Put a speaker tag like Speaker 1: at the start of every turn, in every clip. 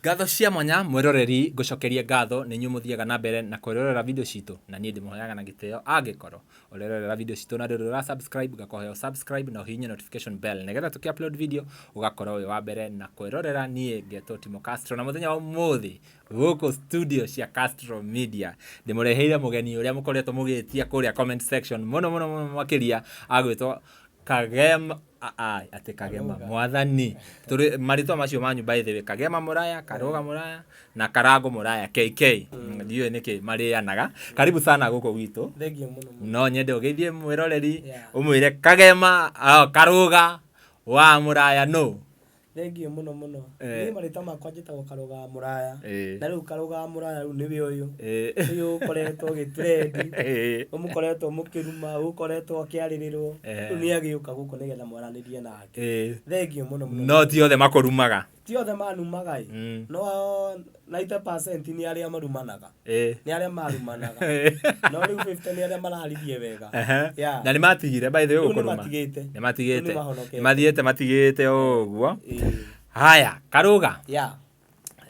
Speaker 1: Ngatho cia mwanya mwĩroreri, ngũcokerie ngatho nĩ inyuĩ mũthiaga na mbere na kwĩrorera video citũ, na niĩ ndĩmũhoyaga na gĩtĩo angĩkorwo ũrerorera video citũ na ndũrĩ ũra subscribe, ngakũhoya ũ subscribe na ũhihinye notification bell nĩgetha tũkĩ upload video ũgakorwo wĩ wa mbere na kwĩrorera. Niĩ ngetwo Timo Castro, na mũthenya wa ũmũthĩ gũkũ studio cia Castro Media ndĩmũreheire mũgeni ũrĩa mũkoretwo mũgĩtia kũrĩa comment section mũno mũno mũno makĩria, agwĩtwo Kagema atĩ Kagema.
Speaker 2: Karũga.
Speaker 1: Mwathani tũrĩ marĩtwa macio manyu, by the way, Kagema Mũraya, Karũga Mũraya na Karango Mũraya KK, ndiũĩ nĩkĩ marĩanaga. Karibu sana gũkũ gwitũ.
Speaker 2: Thengiũ mũno mũno.
Speaker 1: No nyende ũgeithie mwĩroreri, ũmwĩre Kagema, Karũga wa Mũraya nũ.
Speaker 2: Thengiũ mũno mũno. Niĩ marĩtwa makwa njĩtagwo Karũga wa Mũraya. Na rĩu Karũga wa Mũraya rĩu nĩwe ũyũ. Ũyũ ũkoretwo ũgĩtrend, ũmũkoretwo mũkĩruma, ũkoretwo akĩarĩrĩrwo. Rĩu nĩ agĩũka gũkũ nĩgetha mwaranĩrie nake. Thengiũ mũno mũno.
Speaker 1: No ti othe makũrumaga.
Speaker 2: Ti othe manumaga ĩ. No 90% nĩ arĩa marumanaga. Nĩ arĩa marumanaga. No rĩu 50 nĩ arĩa mararirie wega. Yeah.
Speaker 1: Na nĩ matigire, by the way,
Speaker 2: Rĩu nĩ
Speaker 1: gũkũruma.
Speaker 2: matigĩte.
Speaker 1: Nĩ matigĩte.
Speaker 2: Rĩu nĩ mahonokete.
Speaker 1: Nĩ mathiĩte matigĩte ũguo. Haya, Karũga.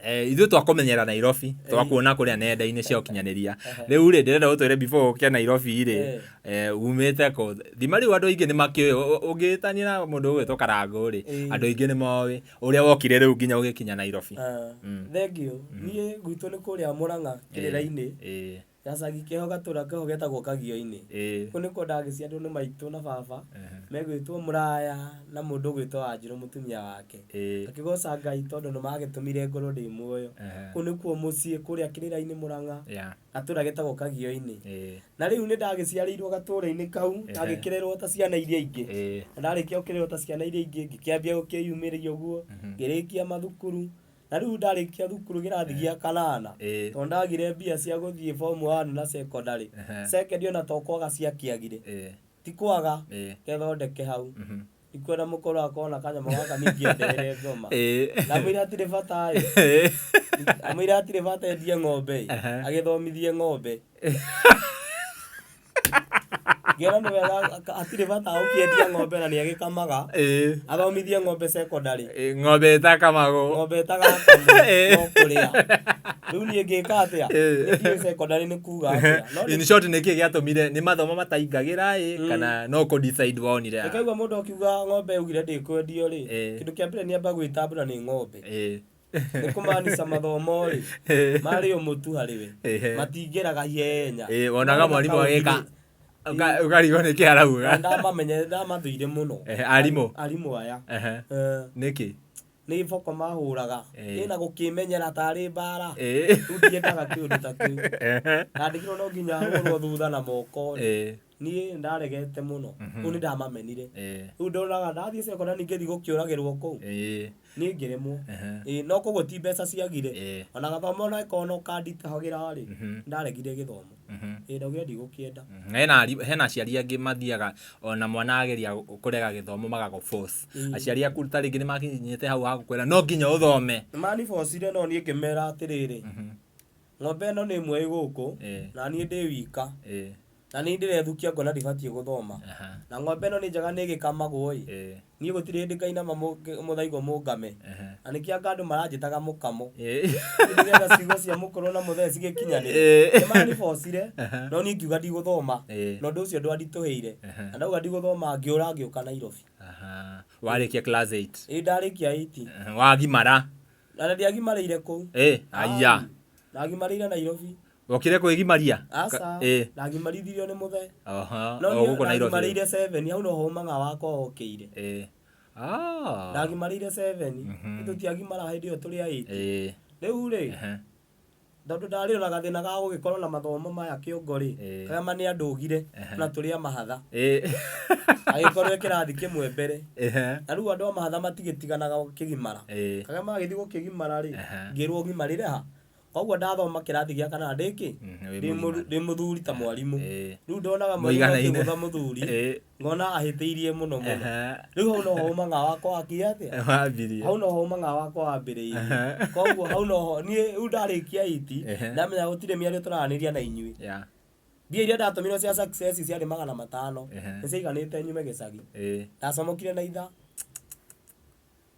Speaker 1: Ithuĩ twakũmenyera Nairobi, twakuona kũrĩa nenda-inĩ cia ũkinyanĩria. Rĩu rĩ, ndĩrenda ũtwĩre before ũke Nairobi rĩ, umĩte kũ? Thima rĩu andũ aingĩ nĩ makĩũĩ, ũngĩtania na mũndũ ũgwĩtwo Karangũ rĩ, andũ aingĩ nĩ moĩ ũrĩa wokire rĩu nginya ũgĩkinya Nairobi.
Speaker 2: Thengiũ. Niĩ gwitũ nĩ kũrĩa Mũrang'a, Kĩrĩra-inĩ. Gacagi keho gatũra keho getagwo Kagio-inĩ. Kũu nĩkuo ndagĩciarirwo nĩ maitũ na baba, megwĩtwo Mũraya na mũndũ ũgwĩtwo Wanjirũ mũtumia wake. Ngakĩgoca Ngai tondũ nĩ magĩtũmire ngorwo ndĩ muoyo. Kũu nĩkuo mũciĩ kũrĩa Kĩrĩra-inĩ Mũrang'a, gatũra getagwo Kagio-inĩ. Na rĩu nĩ ndagĩciarĩirwo gatũra-inĩ kau, ndagĩkĩrerwo ta ciana iria ingĩ. Na ndarĩkia gũkĩrerwo ta ciana iria ingĩ, ngĩkĩambia gũkĩyumĩria ũguo, ngĩrĩkia mathukuru. Na rĩu ndarĩkia thukuru kĩrathi gĩa kanana, tondũ ndagire mbia cia gũthiĩ form one na secondary, second ona to kwaga ciakĩagire, ti kwaga, ngethondeke hau. Ndikwenda mũkũrũ akona kanyamũ gaka ningĩ endeere ngoma. Ndamwĩra hatirĩ bata ĩ, ndamwĩra hatirĩ bata endie ng'ombe ĩ, agĩthomithie ng'ombe. Ngĩona nĩ wega hatirĩ bata ũkĩendia ng'ombe na nĩ agĩkamaga. Athomithie ng'ombe secondary.
Speaker 1: Ng'ombe ĩtakamagwo.
Speaker 2: Ng'ombe ĩtagakamwo no kũrĩa. Rĩu niĩ ngĩka atĩa? Niĩ ndiũĩ secondary nĩ kuga atĩa. No
Speaker 1: In short, nĩkĩ gĩatũmire, nĩ mathomo mataingagĩra ĩ, kana no kũ decide wonire?
Speaker 2: Ndĩkaigua mũndũ akiuga ng'ombe yaugire ndĩkwendio rĩ, kĩndũ kĩa mbere nĩ amba gwĩtambũra nĩ ng'ombe. Nĩ kũmaanica mathomo rĩ, marĩ o mũtu harĩ we. Matingĩraga ihenya.
Speaker 1: Wonaga mwarimũ agĩka ũkarigwo nĩkĩ arauga.
Speaker 2: Ndamamenye, ndamathũire mũno.
Speaker 1: Arimũ?
Speaker 2: Arimũ aya.
Speaker 1: Nĩkĩ?
Speaker 2: Nĩ iboko mahũraga. Ĩna gũkĩmenyera tarĩ mbara. Rĩu ndiendaga kĩũndũ ta kĩu. Ndandĩkirwo no nginya hũrwo thutha na moko. Niĩ ndaregete mũno. Rĩu nĩ ndamamenire. Rĩu ndonaga ndathiĩ cekondarĩ ngĩthiĩ gũkĩũragĩrwo kũu. Niĩ ngĩremwo. Ĩĩ no koguo ti mbeca ciagire. Ona gathomo ona ĩkorwo no kanditahagĩra rĩ, ndaregire gĩthomo. Ĩĩ ndaugire ndigũkĩenda.
Speaker 1: Hena aciari angĩ mathiaga ona mwana ageria kũrega gĩthomo magagũ force. Aciari aku ta rĩngĩ nĩ makinyĩte hau ha gũkwĩra no nginya ũthome.
Speaker 2: Nĩ manibocire no niĩ ngĩmera atĩrĩrĩ, ng'ombe ĩno nĩ ĩmwe ĩ gũkũ na niĩ ndĩ wika. Na niĩ ndĩrethukia ngona ndibatiĩ gũthoma. Na ng'ombe ĩno nĩ njega nĩ ĩgĩkamagwo ĩ. Niĩ gũtirĩ hĩndĩ ngainama mũthaiga mũngame. Na nĩkĩo anga andũ maranjĩtaga mũkamo. Nĩgetha ciugo cia mũkũrũ na mũthee cigĩkinyanĩre. Nĩ manibocire, no niĩ ngiuga ndigũthoma. Na ũndũ ũcio ndwanditũhĩire. Na ndauga ndigũthoma ngĩũra ngĩũka Nairobi.
Speaker 1: Warĩkia class 8?
Speaker 2: Ĩĩ ndarĩkia 8.
Speaker 1: Wagimara?
Speaker 2: Na ndiagimarĩire kũu.
Speaker 1: Aya.
Speaker 2: Ndagimarĩire Nairobi.
Speaker 1: Wokire kwĩgimaria?
Speaker 2: Aca. Ndagimarithirio nĩ mũthee. No
Speaker 1: O
Speaker 2: niĩ
Speaker 1: gũkũ Nairobi.
Speaker 2: ndagimarĩire 7, hau noho ũmang'a wakwa wokĩire. Ndagimarĩire 7. Tũtiagimara hĩndĩ ĩyo tũrĩ a 8. Rĩu rĩ, tondũ ndarĩ ona gathĩna ga gũgĩkorwo na mathomo maya kĩongo rĩ, kagama nĩ andũgire na tũrĩ a mahatha. Agĩkorwo e kĩrathi kĩmwe mbere. Na rĩu andũ a mahatha matigĩtiganaga ũkĩgimara. Kagama agĩthiĩ gũkĩgimara rĩ, ngĩrwo ũgimarĩre ha? Koguo ndathoma kĩrathi gĩa kanana ndĩ kĩ?
Speaker 1: Wĩ
Speaker 2: Ndĩ
Speaker 1: mũgima.
Speaker 2: ndĩ mũthuri ta mwarimũ. Rĩu ndonaga mwarimũ
Speaker 1: Mũiganaine.
Speaker 2: akĩgũtha mũthuri, ngona ahĩtĩirie mũno mũno. Rĩu hau noho ũmang'a wakwa wakinya atĩa?
Speaker 1: Wambirie.
Speaker 2: Hau noho ũmang'a wakwa wambĩrĩirie. Koguo hau noho niĩ rĩu ndarĩkia iti, ndamenya gũtirĩ mĩario tũraranĩria na inyuĩ. Mbia iria ndatũmirwo cia success ciarĩ 500. Nĩ ciaiganĩte nyume gĩcagi. Ndacomokire na ithaa.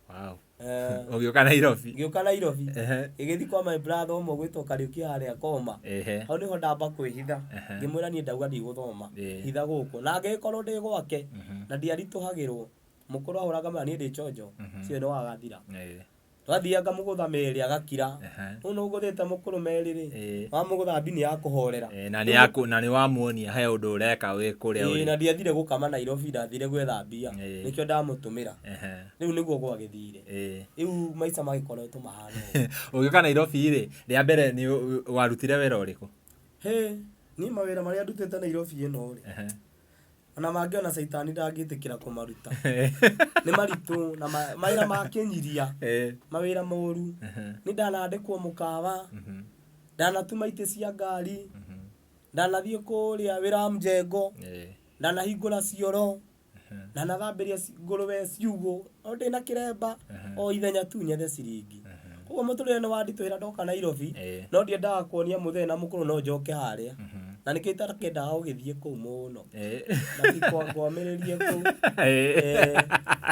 Speaker 1: Wow. Ũgĩũka Nairobi.
Speaker 2: Ngĩũka Nairobi. Ngĩgĩthiĩ kwa my brother ũmwe ũgwĩtwo Kariũki harĩa Koma. Hau nĩho ndamba kwĩhitha. Ngĩmwĩra niĩ ndauga ndigũthoma. Hitha gũkũ. Na ngĩgĩkorwo ndĩ gwake na ndiaritũhagĩrwo. Mũkũrũ ahũraga ngamwĩra niĩ ndĩ chonjo. Ũcio nĩ wagathira. Twathiaga ngamũgũtha merĩ agakira. Rĩu nĩ ũgũthĩte mũkũrũ merĩ rĩ, wamũgũtha mbini ya kũhorera.
Speaker 1: Na nĩ aku, na nĩ wamuonia he ũndũ ũreka wĩ kũrĩa ũrĩ.
Speaker 2: Na ndiathire gũkama Nairobi, ndathire gwetha mbia. Nĩkĩo ndamũtũmĩra. Rĩu nĩguo gwagĩthire. Rĩu maica magĩkoretwo mahana ũguo.
Speaker 1: Ũgĩũka Nairobi rĩ, rĩa mbere nĩ warutire wĩra ũrĩkũ?
Speaker 2: Hĩ, niĩ mawĩra marĩa ndutĩte Nairobi ĩno rĩ, ona mangĩ ona caitani ndangĩtĩkĩra kũmaruta. Nĩ maritũ na mawĩra ma kĩnyiria, mawĩra moru. Nĩ ndanandĩkwo mũkawa, ndanatuma itĩ cia ngari, ndanathiĩ kũrĩa wĩra wa mjengo, ndanahingũra cioro, ndanathambĩria ngũrũwe ciugũ, o ndĩna kĩremba, o ithenya tu nyethe ciringi. Koguo mũtũrĩre nĩ wanditũhĩra ndoka Nairobi, no ndiendaga kuonia mũthee na mũkũrũ no njoke harĩa. Na nĩkĩo itakĩendaga gũgĩthiĩ kũu mũno. Na ti ngwamĩrĩrie kũu.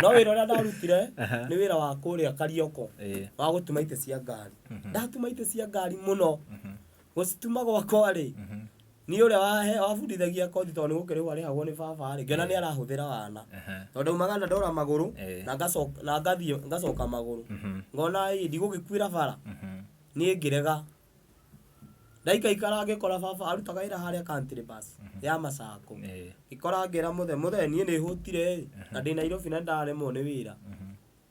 Speaker 2: No wĩra ũrĩa ndarutire nĩ wĩra wa kũrĩa Karioko, wa gũtuma itĩ cia ngari. Ndatuma itĩ cia ngari mũno. Gũcituma gwakwa rĩ, niĩ ũrĩa wabundithagia kothi tondũ nĩ gũkĩrĩhwo arĩhagwo nĩ baba rĩ, ngĩona nĩ arahũthĩra wana. Tondũ ndaumaga na ndora magũrũ, na ngacoka na ngathiĩ ngacoka magũrũ. Ngona ĩ ndigũgĩkuĩra bara, niĩ ngĩrega. Ndaikaikara ngĩkora baba arutaga wĩra harĩa country bus ya Masaku. Ngĩkora ngĩra mũthee, mũthee niĩ nĩ hũtire ĩ, na ndĩ Nairobi na nĩndaremwo nĩ wĩra.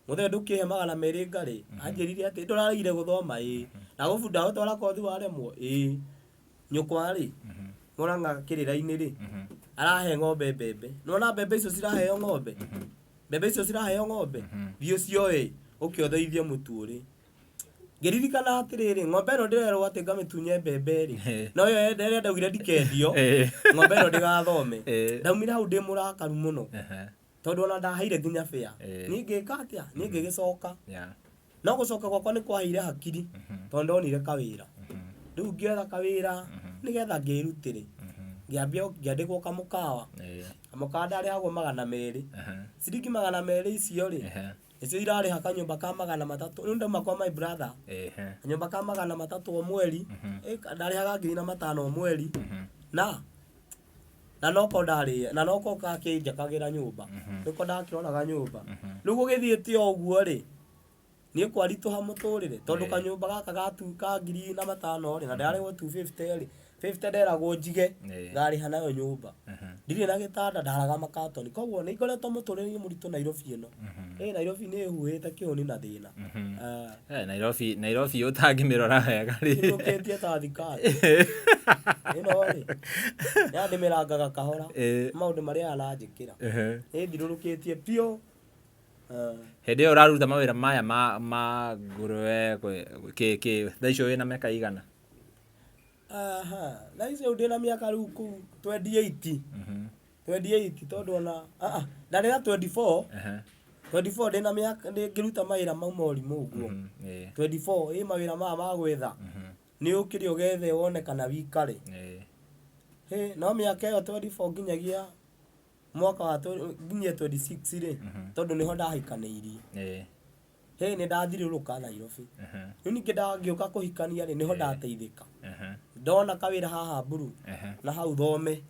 Speaker 2: Mũthee ndũkĩhe 200 ngarĩ. Anjĩrire atĩ ndũraregire gũthoma ĩ, ndagũtwara kothi waremwo ĩ. Nyũkwa rĩ, Mũrang'a kĩrĩra-inĩ rĩ, arahe ng'ombe mbembe. Nĩwona mbembe icio ciraheo ng'ombe? Mbembe icio ciraheo ng'ombe? Thiĩ ũcioe ũke ũthĩithie mũtu ũrĩ. Ngĩririkana atĩrĩrĩ, ng'ombe ĩno ndĩrerwo atĩ ngamĩtunye mbembe rĩ, no yo ĩrĩa ndaugire ndikendio, ng'ombe ĩno ndĩgathome. Ndaumire hau ndĩ mũrakaru mũno, tondũ ona ndaheire nginya bĩa. Niĩ ngĩka atĩa? Niĩ ngĩgĩcoka. No gũcoka gwakwa nĩ kwaheire hakiri, tondũ ndonire kawĩra. Rĩu ngĩetha kawĩra nĩgetha ngĩrutĩre. Ngĩambia ngĩandĩkwo kamũkawa. Kamũkawa ndarĩhagwo 200. Ciringi 200 icio rĩ, nĩcio irarĩha kanyũmba ka 300. Rĩu ndauma kwa my brother, kanyũmba ka 300 o mweri, ndarĩhaga 1500 o mweri, na na noko ndarĩ na noko gakĩnjakagĩra nyũmba, nĩko ndakĩroraga nyũmba. Rĩu gũgĩthiĩte o ũguo rĩ, niĩ kwaritũha mũtũrĩre, tondũ kanyũmba gaka ga tu ka 1500 rĩ, na ndĩrarĩhwo 250 rĩ, 50 nderagwo njige, ngarĩha nayo nyũmba. Ndirĩ na gĩtanda, ndaraga makatoni. Koguo nĩ ngoretwo mũtũrĩre-inĩ mũritũ Nairobi ĩno. Ĩ Nairobi nĩ ĩhuhĩte kĩhũni na thĩna.
Speaker 1: Nairobi, Nairobi ũtangĩmĩrora wega rĩ.
Speaker 2: Ĩthũkĩtie ta thikari. Ĩno rĩ, ya ndĩmĩrangaga kahora. Maũndũ marĩa aranjĩkĩra. Ĩthirũrũkĩtie biũ.
Speaker 1: Hĩndĩ ĩyo ũraruta mawĩra maya ma ngũrũwe kĩ kĩ thaa icio wĩna mĩaka igana?
Speaker 2: Aha, thaa icio rĩu ndĩna mĩaka rĩu kũu 28. 28 tondũ ona ndarĩ na 24. 24 ndĩna mĩaka ngĩruta mawĩra mau ma ũrimũ ũguo. 24 ĩ mawĩra maya ma gwetha. Nĩ ũkĩre ũgethe wone kana wikare. Hĩ, no mĩaka ĩyo 24 nginyagia mwaka wa nginyie 26 rĩ, tondũ nĩho ndahikanĩirie. Hĩ, nĩ ndathirũrũka Nairobi. Rĩu ningĩ ndangĩũka kũhikania rĩ, nĩho ndateithĩka. Ndona kawĩra haha Mburu, na hau Thome,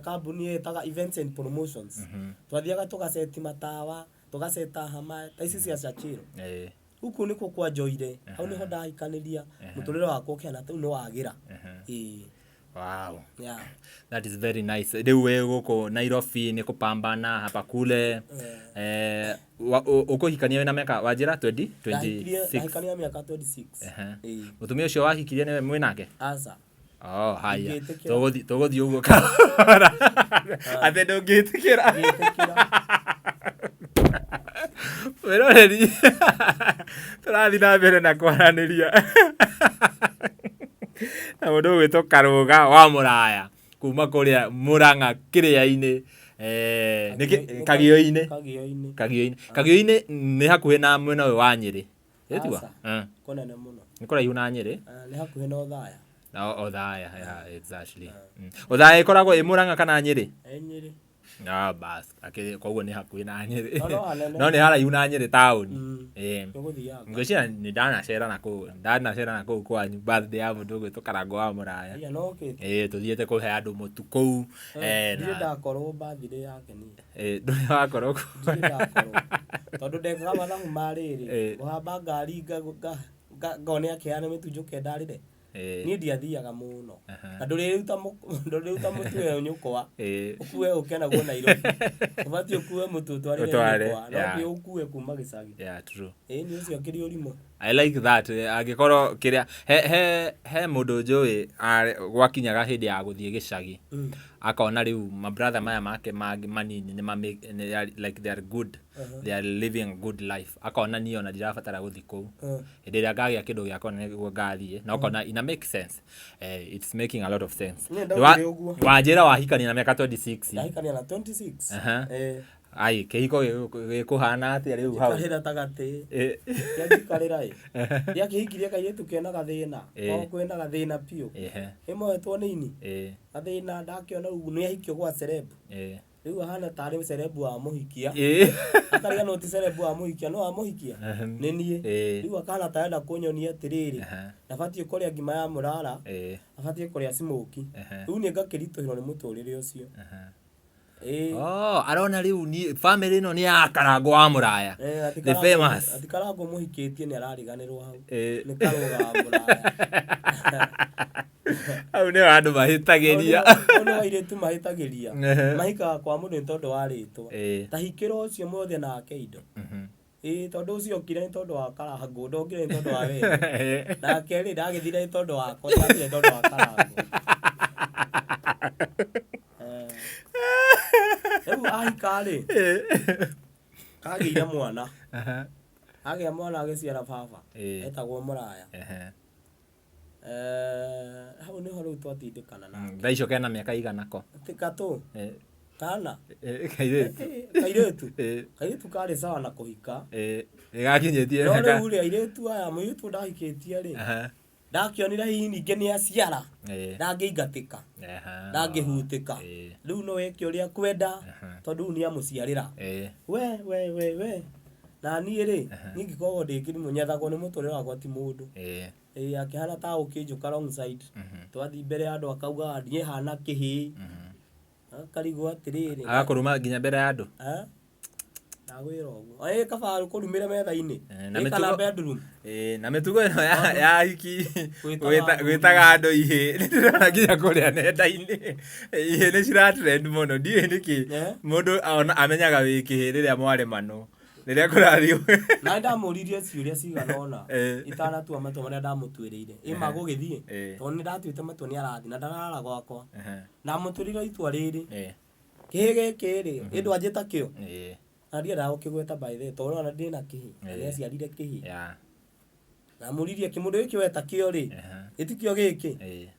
Speaker 2: kambuni ĩtaga Events and Promotions. Twathiaga tũgaceti matawa, tũgaceta hama, ta ici cia Churchill. Rĩu kũu nĩkuo kwanjoire, hau nĩho ndahikanĩria, mũtũrĩre wakwa ũkĩhana rĩu nĩ wagĩra. Ĩĩ.
Speaker 1: Wow.
Speaker 2: Yeah.
Speaker 1: That is very nice. Rĩu wĩ gũkũ Nairobi nĩ kũpambana hapa kule. Ũkũhikania wĩna mĩaka wanjĩra 20?
Speaker 2: Ndahikirie
Speaker 1: 26.
Speaker 2: Ndahikania mĩaka 26. Ĩĩ.
Speaker 1: Mũtumia ũcio wahikirie nĩwe mwĩ nake?
Speaker 2: Aca.
Speaker 1: Oh, haya.
Speaker 2: Ndingĩtĩkĩra.
Speaker 1: Tũgũthiĩ ũguo kahora. Atĩ ndũngĩtĩkĩra.
Speaker 2: Ndingĩtĩkĩra.
Speaker 1: Wĩroreri tũrathiĩ na mbere na kwaranĩria na mũndũ ũgwĩtwo Karũga wa Mũraya kuma kũrĩa Mũrang'a kĩrĩa-inĩ, Kagio-inĩ.
Speaker 2: Kagio-inĩ.
Speaker 1: Kagio-inĩ. Kagio-inĩ nĩ hakuhĩ na mwena ũyũ wa Nyĩrĩ. Ĩtua?
Speaker 2: Aca. Kũnene mũno.
Speaker 1: Nĩ kũraihu na Nyĩrĩ?
Speaker 2: Nĩ hakuhĩ na Othaya.
Speaker 1: Na Othaya, yeah, exactly. Othaya ĩkoragwo ĩ Mũrang'a kana Nyĩrĩ?
Speaker 2: Ĩ Nyĩrĩ.
Speaker 1: Ah, bas akĩrĩ koguo nĩ hakuhĩ na Nyĩrĩ.
Speaker 2: No, no hanene.
Speaker 1: No nĩ haraihu na Nyĩrĩ taũni.
Speaker 2: Nĩ ũgũthianga.
Speaker 1: Ngwĩciria nĩ ndanacera na kũu, ndanacera na kũu kwanyu birthday ya mũndũ ũgwĩtwo Karangũ wa Mũraya.
Speaker 2: Iya, no ũkĩte.
Speaker 1: Ĩĩ tũthiĩte kũhe andũ mũtu kũu.
Speaker 2: Ndirĩ ndakorwo birthday yake niĩ.
Speaker 1: Ndũrĩ wakorwo kũu.
Speaker 2: Ndirĩ ndakorwo. Tondũ ndekaga mathabu ma rĩrĩ, ngũhamba ngari ngone akĩheana mĩtu njũke ndarĩre. Niĩ ndiathiaga mũno. Na ndũrĩruta ndũrĩruta mũtu ũyũ nyũkwa. Ũkue ũke naguo Nairobi. Ũbatiĩ ũkue mũtu ũtwarĩre nyũkwa. No ti ũkue kuma gĩcagi.
Speaker 1: Yeah, true.
Speaker 2: Ĩĩ nĩ ũcio akĩrĩ ũrimũ.
Speaker 1: I like that. Angĩkorwo kĩrĩa he he he mũndũ njũĩ gwakinyaga hĩndĩ ya gũthiĩ gĩcagi akona rĩu mabrother maya make mangĩ manini nĩ like they are good, they are living a good life, akona niĩ ona ndirabatara gũthiĩ kũu, hĩndĩ ĩrĩa ngagĩa kĩndũ gĩakwa nĩguo ngathiĩ, na ũkona ina make sense, it's making a lot of sense.
Speaker 2: Niĩ ndaugire ũguo.
Speaker 1: Wanjĩra wahikania na mĩaka 26.
Speaker 2: Ndahikania na 26.
Speaker 1: Ai, kĩhiko gĩkũhana atĩa rĩu hau?
Speaker 2: Njikarĩra ta gatĩ. Kĩanjikarĩra ĩ. Gĩakĩhikirie kairĩtu kena gathĩna. O kwĩna gathĩna biũ. Ĩmoetwo nĩ ini. Gathĩna ndakĩona rĩu nĩ ahikio gwa celeb. Rĩu ahana tarĩ celeb wa mũhikia. Akariganĩrwo ti celeb wa mũhikia, no wa mũhikia nĩ niĩ. Rĩu akahana ta arenda kũnyonia atĩrĩrĩ, ndabatiĩ kũrĩa ngima ya mũrara, abatiĩ kũrĩa smokie. Rĩu niĩ ngakĩritũhĩrwo nĩ mũtũrĩre ũcio.
Speaker 1: Oh, arona rĩu ni family ĩno nĩ ya Karangũ wa Mũraya. The famous.
Speaker 2: Ati Karangũ mũhikĩtie nĩ arariganĩrwo hau. Nĩ Karũga wa Mũraya.
Speaker 1: Hau nĩho andũ mahĩtagĩria.
Speaker 2: Hau nĩho airĩtu mahĩtagĩria. Mahikaga kwa mũndũ nĩ tondũ wa rĩtwa. Ta hikĩra ũcio mwothe nake indo. Ĩĩ tondũ ũcio okire nĩ tondũ wa Karangũ, ndokire nĩ tondũ wa wendo. Nake rĩ ndagĩthire nĩ tondũ wakwa, ndathire nĩ tondũ wa Karangũ. Rĩu ahika rĩ, kagĩire mwana. Agĩa mwana agĩciara baba, etagwo Mũraya. Hau nĩho rĩu twatindĩkana nake.
Speaker 1: Thaa icio kena mĩaka igana ko?
Speaker 2: Gatũ? Kana?
Speaker 1: Kairĩtu.
Speaker 2: Kairĩtu? Kairĩtu karĩ sawa na kũhika.
Speaker 1: Nĩgakinyĩtie
Speaker 2: No rĩu rĩ, airĩtu aya, mũirĩtu ndahikĩtie rĩ, ndakĩonire hihi ningĩ nĩ aciara, ndangĩingatĩka, ndangĩhutĩka. Rĩu no eke ũrĩa akwenda, tondũ rĩu nĩ amũciarĩra. We we we we, na niĩ rĩ, niĩ ngĩkoragwo ndĩ kĩrimũ, nyethagwo nĩ mũtũrĩre wakwa ti mũndũ. Akĩhana ta agũkĩnjũka wrong side. Twathiĩ mbere ya andũ akauga niĩ hana kĩhĩĩ. Akarigwo atĩrĩrĩ.
Speaker 1: Agakũruma nginya mbere ya andũ?
Speaker 2: Ndagwĩra ũguo. Kaba kũrumĩre metha-inĩ. Kana bedroom.
Speaker 1: Na mĩtugo ĩno ya hiki gwĩtaga andũ ihĩĩ. Nĩ ndĩrona nginya kũrĩa nenda-inĩ. Ihĩĩ nĩ cira trend mũno. Ndiũĩ nĩkĩ mũndũ amenyaga wĩ kĩhĩĩ rĩrĩa mwaremanwo. Rĩrĩa kũrathiĩ.
Speaker 2: Na ndamũririe ciũria cigana ũna itanatua matua marĩa ndamũtuĩrĩire. Ĩ magũgĩthiĩ? Tondũ nĩ ndatuĩte matua nĩ arathiĩ na ndarara gwakwa. Ndamũtuĩrĩire itua rĩrĩ. Kĩhĩĩ gĩkĩ rĩ, ĩ ndwanjĩta kĩo? Na ndiendaga gũkĩgweta by the way, tondũ ona ndĩna kĩhĩĩ, na nĩ aciarire kĩhĩĩ. Ndamũririe kĩmũndũ gĩkĩ weta kĩo rĩ, gĩtikĩo gĩkĩ?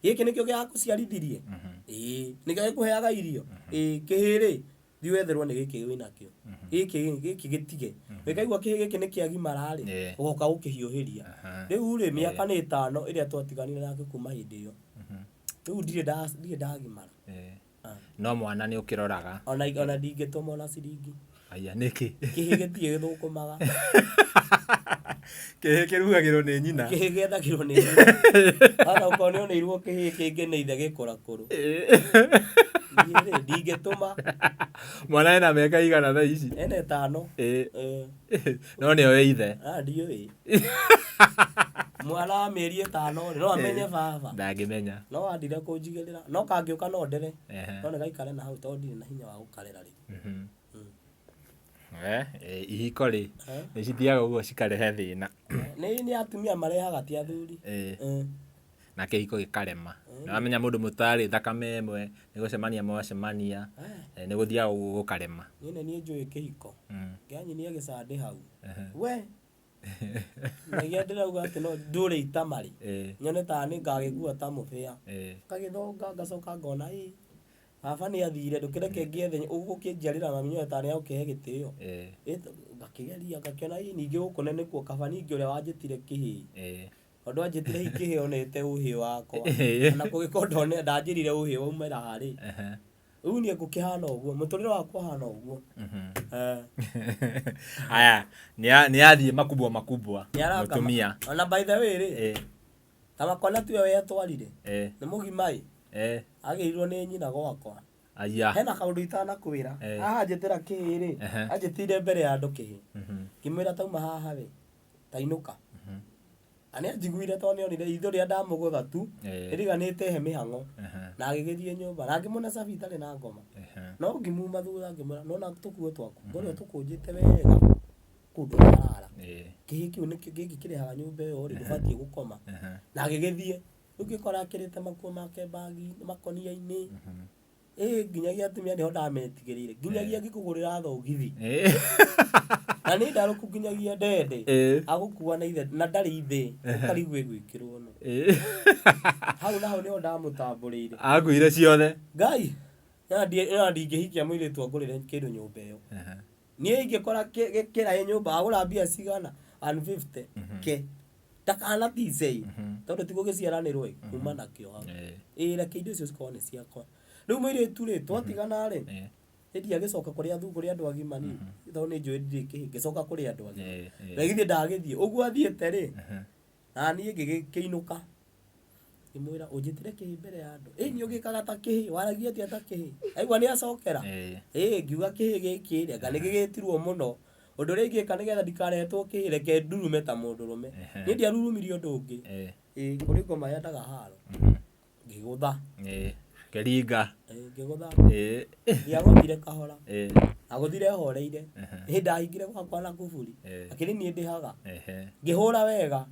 Speaker 2: Gĩkĩ nĩkĩo gĩrakũciarithirie? Ĩĩ. Nĩkĩo gĩkũheaga irio? Ĩĩ. Kĩhĩĩ rĩ, thiĩ wetherwo nĩ gĩkĩ wĩnakĩo. Gĩkĩ gĩkĩ gĩtige. Wĩkaigua kĩhĩĩ gĩkĩ nĩ kĩagimara rĩ, ũgoka gũkĩhiũhĩria. Rĩu rĩ, mĩaka nĩ ĩtano ĩrĩa twatiganire nake kuma hĩndĩ ĩyo. Rĩu ndirĩ ndagimara.
Speaker 1: No mwana nĩ ũkĩroraga.
Speaker 2: Ona ndingĩtũma ona ciringi.
Speaker 1: Aya nĩkĩ?
Speaker 2: Kĩhĩĩ gĩtirĩ gĩthũkũmaga.
Speaker 1: Kĩhĩĩ kĩrugagĩrwo nĩ nyina.
Speaker 2: Kĩhĩĩ gĩethagĩrwo nĩ nyina. Ona okorwo nĩ oneirwo kĩhĩĩ kĩngĩ nĩ ithe gĩkũrakũrũ. Niĩ rĩ, ndingĩtũma.
Speaker 1: Mwana ena mĩaka igana thaa ici?
Speaker 2: Ena ĩtano.
Speaker 1: No nĩ oĩ ithe.
Speaker 2: Ndiũĩ. Mwana wa mĩeri ĩtano rĩ, no amenye baba?
Speaker 1: Ndangĩmenya.
Speaker 2: No andire kũnjigĩrĩra. No kangĩũka no ndere. No nĩ gaikare na hau tondũ ndirĩ na hinya wa gũkarera rĩu.
Speaker 1: Ihiko rĩ, nĩ cithiaga ũguo cikarehe thĩna.
Speaker 2: Nĩ atumia marehaga ti athuri.
Speaker 1: Na kĩhiko gĩkarema. Na wamenya mũndũ mũtarĩ thakame ĩmwe, nĩ gũcemania mwacemania, nĩ gũthiaga ũguo gũkarema.
Speaker 2: Niĩ nĩ niĩ njũĩ kĩhiko. Kĩanyinia gĩcandĩ hau. We! Nĩkĩo ndĩrauga atĩ no ndũre itama rĩ. Nyone ta nĩ ngagĩkua ta mũbĩa. Ngagĩthonga ngacoka ngona ĩ baba nĩ athire ndũkĩreke ngĩethe ũgũkĩnjiarĩra mami nyone ta nĩ agũkĩhe gĩtĩo. Ngakĩgeria ngakĩona ĩ ningĩ gũkũ nĩkuo kaba ningĩ ũrĩa wanjĩtire kĩhĩĩ. Tondũ anjĩtire hihi kĩhĩĩ onete ũhĩĩ wakwa. Ona kũngĩkorwo ndanjĩrire ũhĩĩ waumĩra harĩ. Rĩu niĩ ngũkĩhana ũguo, mũtũrĩre wakwa ũhana ũguo. Eh.
Speaker 1: Aya, nĩ athiĩ makubwa makubwa.
Speaker 2: Nĩaraka
Speaker 1: Mũtumia.
Speaker 2: Ona by the way rĩ, ta makona tiwe wetwarire. Nĩ mũgima ĩ, agĩrirwo nĩ nyina gwakwa.
Speaker 1: Aya.
Speaker 2: Hena kaũndũ itanakwĩra. Haha njĩtĩra kĩhĩ rĩ, anjĩtĩire mbere ya andũ kĩhĩ. Ngĩmwĩra tauma haha rĩ, tainũka. Na nĩ anjiguire tondũ nĩ onire itho rĩrĩa ndamũgũtha tu, rĩriganĩte he mĩhang'o. Na agĩgĩthiĩ nyũmba. Na ngĩmũne cabi itarĩ na ngoma. No ngĩmuma thutha ngĩmwĩra, nĩwona tũkuo twaku, ngorwo tũkũnjĩte wega kũu ndũkarara. Kĩhĩ kĩu nĩkĩo gĩkĩ kĩrehaga nyũmba ĩyo rĩ, ndũbatiĩ gũkoma. Na agĩgĩthiĩ. Rĩu ngĩkora ekĩrĩte makuo make bagi makonia-inĩ. Ĩ nginyagia atumia nĩho ndametigĩrĩire. Nginyagia ngĩkũgũrĩra thogithi. Na nĩ ndarũku nginyagia ndende. Agũkua na ithe na ndarĩ ithĩ. Ũkarigwo ĩgwĩkĩrwo nũ. Hau na hau nĩho ndamũtambũrĩire.
Speaker 1: Akuire ciothe.
Speaker 2: Ngai, na ndingĩhikia mũirĩtu angũrĩre kĩndũ nyũmba ĩyo. Niĩ ingĩkora kĩraĩ nyũmba agũra mbia cigana 150 ke. Ndakanatice tondũ ti gũgĩciaranĩrwo ĩ, kuma nakĩo hau. Ĩ reke indo icio cikorwo nĩ ciakwa. Rĩu mũirĩtu rĩ, twatigana rĩ, nĩ ndiagĩcoka kũrĩ kũrĩ andũ agima niĩ, tondũ nĩ njũĩ ndirĩ kĩhĩ, ngĩcoka kũrĩ andũ agima. Na githĩ ndagĩthiĩ, ũguo athiĩte rĩ, na niĩ ngĩgĩkĩinũka. Ngĩmwĩra ũnjĩtĩre kĩhĩ mbere ya andũ. Ĩ niĩ ũgĩkaga ta kĩhĩ, waragia atĩa ta kĩhĩ? Aigua nĩ acokera. Ĩ ngiuga kĩhĩ gĩkĩ rĩ, anga nĩ gĩgĩtirwo mũno. Ũndũ ũrĩa ingĩka nĩgetha ndikaretwo kĩhĩ, reke ndurume ta mũndũrũme. Niĩ ndiarurumirie ũndũ ũngĩ. Ĩ kũrĩ ngoma yendaga haro. Ngĩgũtha.
Speaker 1: Kĩringa.
Speaker 2: Ngĩgũtha. Ndiagũthire kahora. Agũthire horeire. Ĩ ndahingire gwakwa na kuburi. Akĩrĩ niĩ ndĩhaga. Ngĩhũra wega.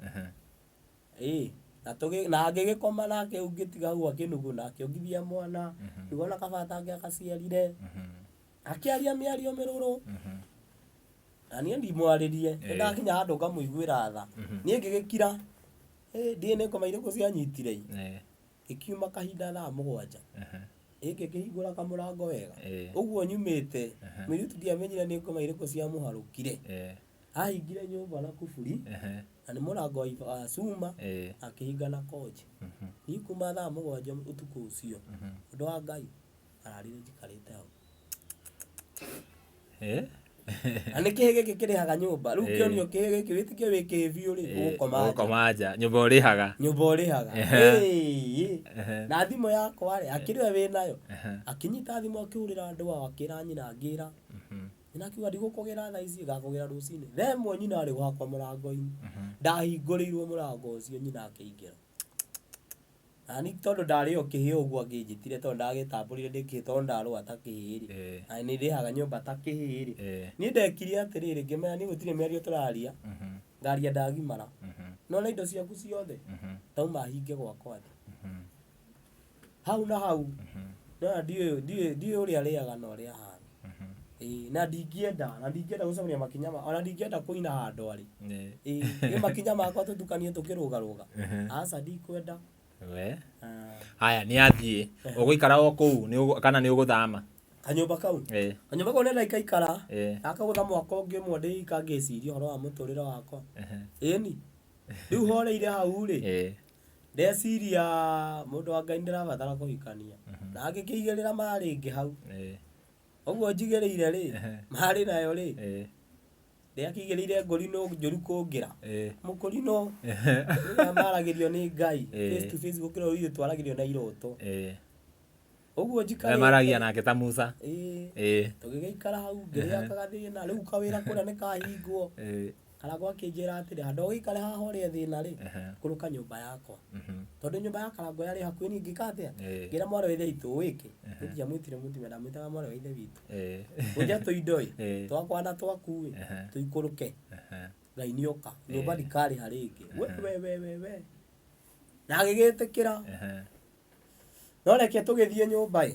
Speaker 2: Ĩ na tũgĩ na ngĩgĩkoma nake ngĩtiga hau akĩnuguna akĩongithia mwana. Ngiuga ona kaba atangĩakaciarire. Akĩaria mĩario mĩrũrũ. Na niĩ ndimwarĩrie. Nĩ ndakinya handũ ngamũiguĩra tha. Niĩ ngĩgĩkira. Ĩ ndiũĩ nĩ ngoma irĩkũ cianyitire ĩ. Ngĩkiuma kahinda thaa 7. Ĩ ngĩkĩhingũra kamũrango wega. Ũguo nyumĩte, mũirĩtu ndiamenyire nĩ ngoma irĩkũ ciamũharũkire. Ahingire nyũmba na kuburi, na nĩ mũrango wa cuma, akĩhinga na konji. Niĩ kuma thaa 7 ũtukũ ũcio, ũndũ wa Ngai, ararire njikarĩte hau. Na nĩ kĩhĩ gĩkĩ kĩrĩhaga nyũmba. Rĩu kĩonio kĩhĩ gĩkĩ wĩtĩkie wĩ kĩhĩ biũ rĩ, ũgũkoma nja.
Speaker 1: Ũgũkoma nja, nyũmba ũrĩhaga.
Speaker 2: Nyũmba ũrĩhaga. Na thimũ yakwa rĩ, akĩrĩ we wĩnayo. Akĩnyita thimũ akĩhũrĩra andũ ao, akĩra nyina ngĩra. Nyina akiuga ndigũkũgĩra thaa ici, ngakũgĩra rũcinĩ. Thaa ĩmwe nyina arĩ gwakwa mũrango-inĩ. Ndahingũrĩirwo mũrango ũcio nyina akĩingĩra. Na niĩ tondũ ndarĩ o kĩhĩ ũguo angĩnjĩtire tondũ ndagĩtambũrire ndĩ kĩhĩ tondũ ndarũa ta kĩhĩ rĩ, na nĩ ndĩhaga nyũmba ta kĩhĩ rĩ, niĩ ndekire atĩrĩrĩ, ngĩmenya niĩ gũtirĩ mĩario tũraria, ngaria ndagimara. Nĩwona indo ciaku ciothe, ndauma hinge gwakwa thĩ. Hau na hau, nĩwona ndiũĩ ndiũĩ ũrĩa arĩaga na ũrĩa ahana. Ĩĩ na ndingĩenda gũcemania makinya ma, ona ndingĩenda kũina handũ arĩ. Ĩĩ nĩ makinya makwa tũtukanie tũkĩrũgarũga. Aca ndikwenda.
Speaker 1: We. Haya nĩ athiĩ. Ũgũikara o kũu kana nĩ ũgũthama?
Speaker 2: Kanyũmba kau? Kanyũmba kau nĩ ndaikaikara. Ndakagũtha mwaka ũngĩ ũmwe ndĩika ngĩciria ũhoro wa mũtũrĩre wakwa. Ĩni. Rĩu horeire hau rĩ, ndeciria mũndũ wa Ngai ndĩrabatara kũhikania. Na ngĩkĩigĩrĩra ma rĩngĩ hau. Ũguo njigĩrĩire rĩ, marĩ nayo rĩ, ndĩakĩigĩrĩire ngũrinũ njũru kũngĩra. Mũkũrinũ ũrĩa maragĩrio nĩ Ngai face to face gũkĩra ũrĩa ithuĩ twaragĩrio na iroto. Ũguo njikarĩte.
Speaker 1: Maragia nake ta Musa.
Speaker 2: Tũgĩgĩikara hau ngĩrĩakaga thĩna, rĩu kawĩra kũrĩa nĩ kahingwo. Karangũ akĩnjĩra atĩrĩ, handũ ũgĩikare haha ũrĩe thĩna rĩ, kũrũka nyũmba yakwa. Tondũ nyũmba ya Karangũ yarĩ hakuhĩ niĩ ngĩka atĩa? Ngĩra mwarĩ wa ithe witũ wĩke. Niĩ ndiamwĩtire mũtumia, ndamwĩtaga mwarĩ wa ithe witũ. Ũnja tũindo ĩ, twakwa na twaku ĩ, tũikũrũke. Ngai nĩ oka. Nyũmba ndikarĩha rĩngĩ. We we we we we. Na agĩgĩtĩkĩra. No reke tũgĩthiĩ nyũmba ĩ.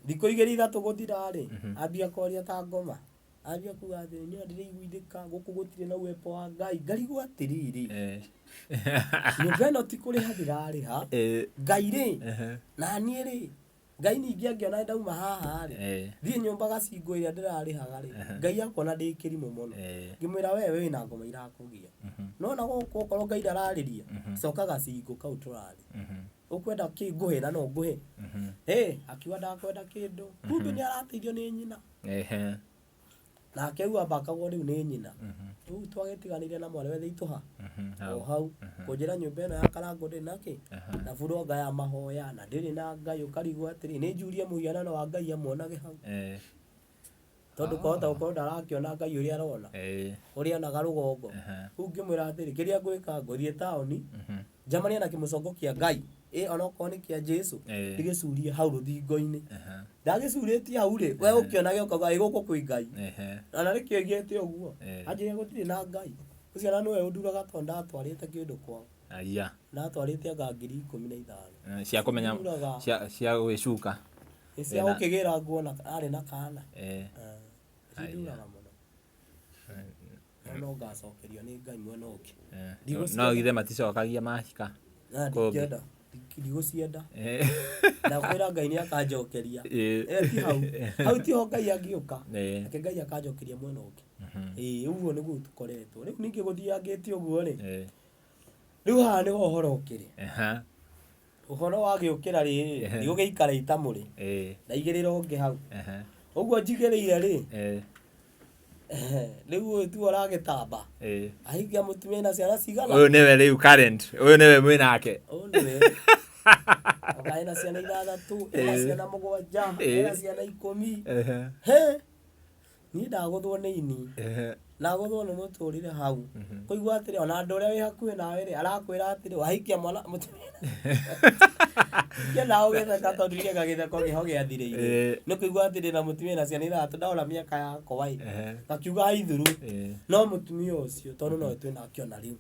Speaker 2: Thikũ igĩrĩ ithatũ gũthira rĩ, ambia kwaria ta ngoma. Ambia kuga atĩrĩ, niĩ ndĩraiguithĩka, gũkũ gũtirĩ na uwepo wa Ngai. Ngarigwo atĩrĩrĩ, nyũmba ĩno ti kũrĩha ndĩrarĩha, Ngai rĩ, na niĩ rĩ, Ngai ningĩ angĩona ndauma haha rĩ, thiĩ nyũmba gacingo ĩrĩa ndĩrarĩhaga rĩ, Ngai akona ndĩ kĩrimũ mũno. Ngĩmwĩra we wĩna ngoma irakũgia. Nona gũkũ okorwo Ngai ndararĩria, coka gacingo kau tũrarĩ. Ũkwenda kĩ ngũhe na no ngũhe. Ĩ, akiuga ndakwenda kĩndũ. Kumbe nĩ arateithio nĩ nyina. Nake rĩu ambakagwo rĩu nĩ nyina. Rĩu twagĩtiganire na mwarĩ wa ithe witũ ha? O hau. Kũnjĩra nyũmba ĩno ya Karangũ ndĩrĩ na kĩ? Na buronga ya mahoya na ndĩrĩ na Ngai ũkarigwo atĩrĩ, nĩ njurie mũhianano wa Ngai amuonage hau. Tondũ kwahota gũkorwo ndarakĩona Ngai ũrĩa arona. Ũrĩa onaga rũgongo. Rĩu ngĩmwĩra atĩrĩ, kĩrĩa ngwĩka ngũthiĩ taũni, njemanie na kĩmũcongo kĩa Ngai, ĩ onokorwo nĩ kĩa Jesu, ndĩgĩcurie hau rũthingo-inĩ. Ndagĩcurĩtie hau rĩ, we ũkĩonage ũkauga ĩ gũkũ kwĩ Ngai. Ona nĩkĩo aigĩte ũguo. Anjĩrire gũtirĩ na Ngai. Ũcio ona nĩwe ũnduraga tondũ ndatwarĩte kĩndũ kwao.
Speaker 1: Aya.
Speaker 2: Ndatwarĩte anga 15,000.
Speaker 1: Cia kũmenya
Speaker 2: Nduraga.
Speaker 1: cia gwĩcuka.
Speaker 2: Ĩ cia gũkĩgĩra nguo na arĩ na kana. Cinduraga mũno. No no ngacokerio nĩ Ngai mwena ũngĩ. Ndigũcienda.
Speaker 1: No githĩ maticokagia mahika?
Speaker 2: Na
Speaker 1: Kũngĩ.
Speaker 2: ndingĩenda. Ndigũcienda. Ndakwĩra Ngai nĩ akanjokeria. Ti hau. Hau tiho Ngai angĩũka. Nake Ngai akanjokeria mwena ũngĩ. Ĩĩ ũguo nĩguo tũkoretwo. Rĩu ningĩ gũthiangĩte ũguo rĩ. Rĩu haha nĩho ũhoro ũkĩrĩ. Ũhoro wagĩũkĩra rĩrĩ, ndigũgĩikara itamũrĩ. Ndaigĩrĩra ũngĩ hau. Ũguo njigĩrĩire rĩ, rĩu ũyũ tiwe ũragĩtamba. Ahikia mũtumia na ciana cigana?
Speaker 1: Ũyũ nĩwe rĩu current. Ũyũ nĩwe mwĩ nake.
Speaker 2: Ũyũ nĩwe. Anga ena ciana 6, ena ciana 7, ena ciana 10. He! Niĩ ndagũthwo nĩ ini. Ndagũthwo nĩ mũtũrĩre hau. Kũigua atĩrĩ ona andũ ũrĩa wĩ hakuhĩ nawe rĩ, arakwĩra atĩrĩ wahikia mwana mũtumia. Ndiendaga gũgĩtheka tondũ ndirenga gĩtheko kĩho gĩathirĩire. Nĩ kũigua atĩrĩ na mũtumia na ciana 6 ndahũra mĩaka yakwa ĩ. Ngakiuga aithuru. No mũtumia ũcio tondũ nowe twĩnake ona rĩu.